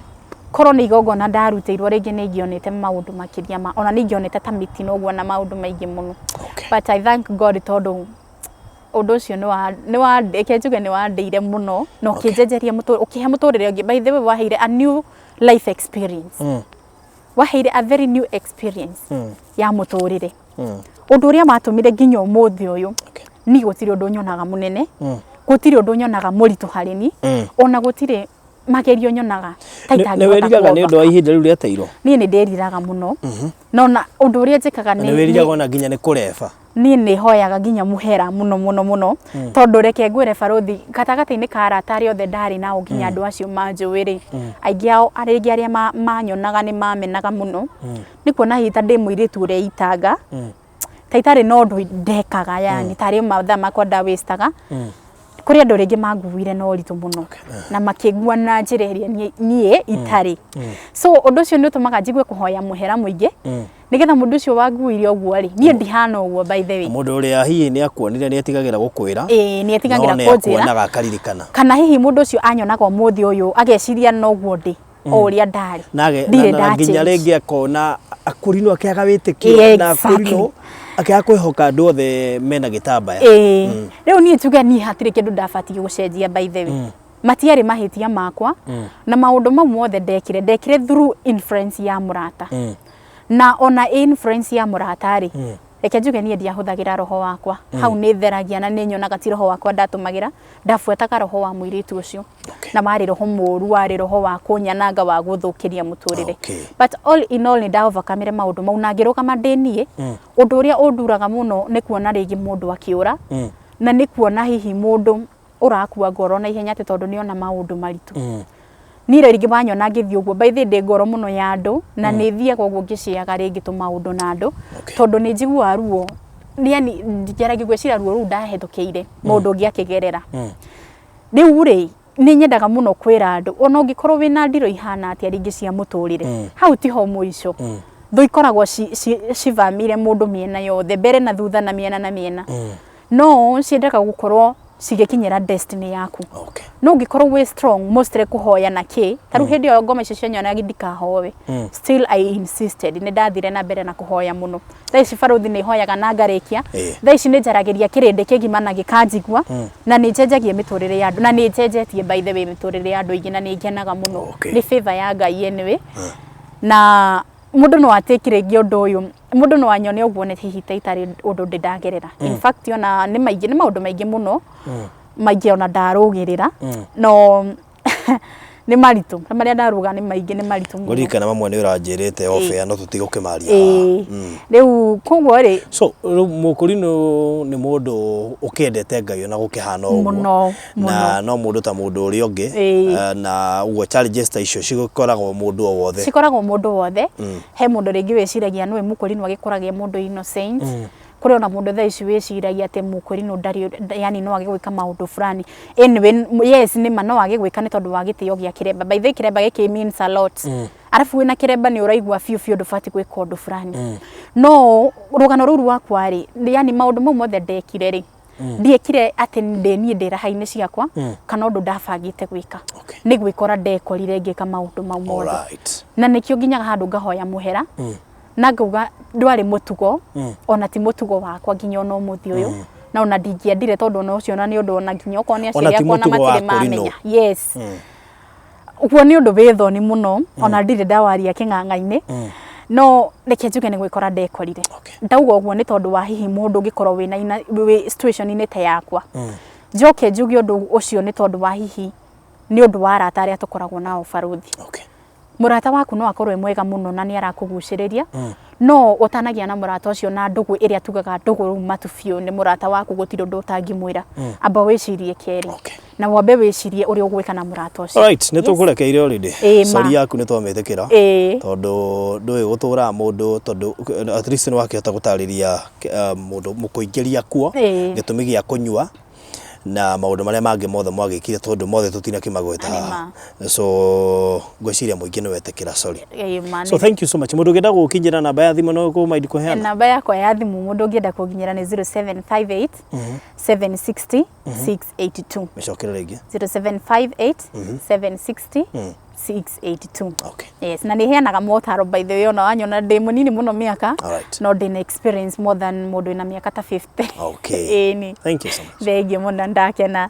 Speaker 1: Korwo nĩ igongona ndarutĩirwo, rĩngĩ nĩ ingĩonete maũndũ makĩria ma ona nĩ ingĩonete ta mĩtino ũguo na maũndũ maingĩ mũno. But I thank God, tondũ ũndũ ũcio nĩ wa reke njuge nĩ wandeire mũno na ũkĩnjenjeria ũkĩhe mũtũrĩre ũngĩ. By the way, waheire a new life experience, waheire a very new experience ya mũtũrĩre, ũndũ ũrĩa watũmire nginya ũmũthĩ ũyũ niĩ gũtirĩ ũndũ nyonaga mũnene, gũtirĩ ũndũ nyonaga mũritũ harĩ ni, ona gũtirĩ. Magerio nyonaga ta
Speaker 2: Nĩ
Speaker 1: itangĩhota
Speaker 2: wĩriraga nĩ ũndũ wa
Speaker 1: kũ-overcome.
Speaker 2: ihinda rĩu rĩateirwo?
Speaker 1: Niĩ nĩ ndĩriraga mũno, no na ũndũ ũrĩa njĩkaga
Speaker 2: Na
Speaker 1: nĩ
Speaker 2: nĩ wĩriraga ona nginya nĩ kũreba?
Speaker 1: Niĩ nĩ hoyaga nginya mũhera mũno mũno mũno, tondũ reke ngwĩre barũthi, gatagatĩ-inĩ ka arata arĩa othe ndarĩ nao nginya andũ acio manjũĩ rĩ, aingĩ ao rĩngĩ arĩa manyonaga nĩ mamenaga mũno, nĩ kuona hihi ta ndĩ mũirĩtu ũreitanga, ta itarĩ na ũndũ ndekaga, yani tarĩ mathaa makwa nda waste aga. Kũrĩ andũ rĩngĩ manguire na ũritũ mũno na makĩngua na njĩra ĩrĩa niĩ itarĩ. So ũndũ ũcio nĩ ũtũmaga njigue kũhoya mũhera mũingĩ, nĩgetha mũndũ ũcio wanguire ũguo rĩ, niĩ ndihana ũguo, by the way.
Speaker 2: Mũndũ ũrĩa hihi nĩ akuonire nĩ etigagĩra gũkwĩra.
Speaker 1: Ĩĩ, nĩ etigagĩra
Speaker 2: no nĩ
Speaker 1: kũnjĩra.
Speaker 2: Akuonaga akaririkana.
Speaker 1: Kana hihi mũndũ ũcio anyonaga ũmũthĩ ũyũ ageciria noguo ndĩ o ũrĩa ndarĩ.
Speaker 2: Na
Speaker 1: Ndirĩ
Speaker 2: na nginya
Speaker 1: nda-change.
Speaker 2: Rĩngĩ akona akũrinũ akĩaga wĩtĩkio na akũrinũ akĩaga kwĩhoka andũ othe mena gĩtambaya.
Speaker 1: Ĩĩ, rĩu niĩ tuge niĩ hatirĩ kĩndũ ndabatiĩ gũcenjia, by the way. Matiarĩ mahĩtia makwa, na maũndũ mau mothe ndekire through influence ya mũrata. Na ona influence ya mũrata rĩ, reke njuge niĩ ndiahũthagĩra roho wakwa hau. Nĩ theragia na nĩ nyonaga ti roho wakwa ndatũmagĩra, ndabuataga roho wa mũirĩtu ũcio. Na warĩ roho mũru, warĩ roho wa kũnyananga, wa gũthũkĩria mũtũrĩre. But all in all, nĩ ndaovakamire maũndũ mau na ngĩrũgama ndĩ niĩ. Ũndũ ũrĩa ũnduraga mũno nĩ kuona rĩngĩ mũndũ akĩũra, na nĩ kuona hihi mũndũ ũrakua ngoro na ihenya atĩ tondũ nĩ ona maũndũ maritũ. Niĩ rĩngĩ wanyona ngĩthiĩ ũguo, by the way, ndĩ ngoro mũno ya andũ, na nĩ thiaga ũguo ngĩciaga rĩngĩ tũmaũndũ na andũ, tondũ nĩ njiguaga ruo, yani ngeragia gwĩciria ruo rũu ndahĩtũkĩire mũndũ ũngĩ akĩgerera. Rĩu rĩ, nĩ nyendaga mũno kwĩra andũ, ona ũngĩkorwo wĩna ndiro ihana atĩa rĩngĩ cia mũtũrĩre, hau tiho mũico. Thũ ikoragwo civamire mũndũ mĩena yothe, mbere na thutha na mĩena na mĩena, no ciendaga gũkorwo cigĩkinyĩra destiny yaku. No ũngĩkorwo wĩ strong, mostly kũhoya na kĩ ta rĩu hĩndĩ ĩyo ngoma icio cianyonaga ndikahoe, still I insisted, nĩ ndathire na mbere na kũhoya mũno. Thaa ici, barũthi, nĩ hoyaga na ngarĩkia. Thaa ici nĩ njaragĩria kĩrĩndĩ kĩgima na gĩkanjigua, na nĩ njenjagia mĩtũrĩre ya andũ, na nĩ njenjetie, by the way, mĩtũrĩre ya andũ aingĩ, na nĩ ngenaga mũno. Nĩ favor ya Ngai anyway. Na mũndũ no atĩki rĩngĩ ũndũ ũyũ, mũndũ no anyone ũguo nĩ hihi ta itarĩ ũndũ ndĩ ndagerera. In fact, ona nĩ maingĩ, nĩ maũndũ maingĩ mũno, maingĩ ona ndarũgĩrĩra, no nĩ maritũ marĩa ndaruga, nĩ maingĩ, nĩ maritũ mũno.
Speaker 2: Ngũririkana mamwe nĩ ũranjĩrĩte off air, no tũtigũkĩmaria.
Speaker 1: Rĩu koguo rĩ,
Speaker 2: So rĩu mũkũrinũ nĩ mũndũ ũkĩendete Ngai ona gũkĩhana ũguo.
Speaker 1: Mũno.
Speaker 2: Na no mũndũ ta mũndũ ũrĩa ũngĩ. Na ũguo challenges ta icio cikoragwo mũndũ o wothe.
Speaker 1: Cikoragwo mũndũ wothe. He mũndũ rĩngĩ wĩciragia nĩwe mũkũrinũ agĩkoragwo mũndũ innocent. Kũrĩ ona mũndũ thaa ici wĩciragia atĩ mũkũrinũ ndarĩ, yani no age gwĩka maũndũ fulani. Anyway, yes, nĩ ma no age gwĩka nĩ tondũ wa gĩtĩo gĩa kĩremba. By the way, kĩremba gĩkĩ means a lot. Arabu wĩna kĩremba nĩ ũraigua biũ biũ ndũbatiĩ gwĩka ũndũ fulani. No rũgano rũu rwakwa rĩ, yani maũndũ mau mothe ndekire rĩ, ndiekire atĩ ndĩ niĩ ndĩ raha-inĩ ciakwa kana ũndũ ndabangĩte gwĩka. Nĩ gwĩkora ndekorire ngĩka maũndũ mau mothe. Na nĩkĩo nginyaga handũ ngahoya mũhera na ngauga ndwarĩ mũtugo, ona ti mũtugo wakwa nginya ona ũmũthĩ ũyũ, na ona ndingĩendire, tondũ ona ũcio ona nĩ ũndũ ona nginya okorwo nĩ
Speaker 2: Ona
Speaker 1: aciari
Speaker 2: ti
Speaker 1: akwa ona
Speaker 2: mũtugo wa
Speaker 1: matirĩ
Speaker 2: kũrinũ.
Speaker 1: mamenya. Yes, ũguo nĩ ũndũ wĩ thoni mũno, ona ndirĩ ndawaria kĩng'ang'a-inĩ, no reke njuge nĩ gwĩkora ndekorire. Ndauga ũguo nĩ tondũ wa hihi mũndũ ũngĩkorwo wĩna wĩ situation-inĩ ta yakwa. Njoke njuge ũndũ ũcio nĩ tondũ wa hihi nĩ ũndũ wa arata arĩa tũkoragwo nao, barũthi. Mũrata waku no akorwo e mwega mũno na nĩ arakũgucĩrĩria, no ũtanagia na mũrata ũcio na ndũgũ ĩrĩa tugaga ndũgũ rĩu matu biũ, nĩ mũrata waku, gũtirĩ ũndũ ũtangĩmwĩra, amba wĩcirie kerĩ na wambe wĩcirie ũrĩa ũgwĩka na mũrata ũcio.
Speaker 2: Alright, nĩ tũkũrekeire already.
Speaker 1: Ĩĩ, ma.
Speaker 2: Sorry yaku nĩ twamĩtĩkĩra. Tondũ ndũĩ gũtũraga mũndũ, tondũ at least nĩ wakĩhota gũtarĩria mũndũ mũkũingĩria kuo gĩtũmi gĩa kũnyua na maũndũ marĩa mangĩ mothe mwagĩkire, tondũ mothe tũtinakĩmagweta
Speaker 1: Nĩ
Speaker 2: haha.
Speaker 1: ma.
Speaker 2: So ngwĩciria mũingĩ nĩ wetĩkĩra sorry.
Speaker 1: Ĩĩ, ma.
Speaker 2: So thank you so much. Mũndũ ũngĩenda gũgũkinyĩra, namba ya thimũ no kũmaindi kũheana?
Speaker 1: Namba yakwa ya thimũ mũndũ ũngĩenda kũnginyĩra nĩ 0758 760 682.
Speaker 2: Mĩcokere rĩngĩ.
Speaker 1: 0758 760 682. Yes, na nĩ heanaga motaro, by the way. Ona wanyona ndĩ mũnini mũno mĩaka, no ndĩna experience more than mũndũ wĩna mĩaka ta 50. Ĩĩ ni.
Speaker 2: Thank you so much.
Speaker 1: Thengiũ mũno, ndakena.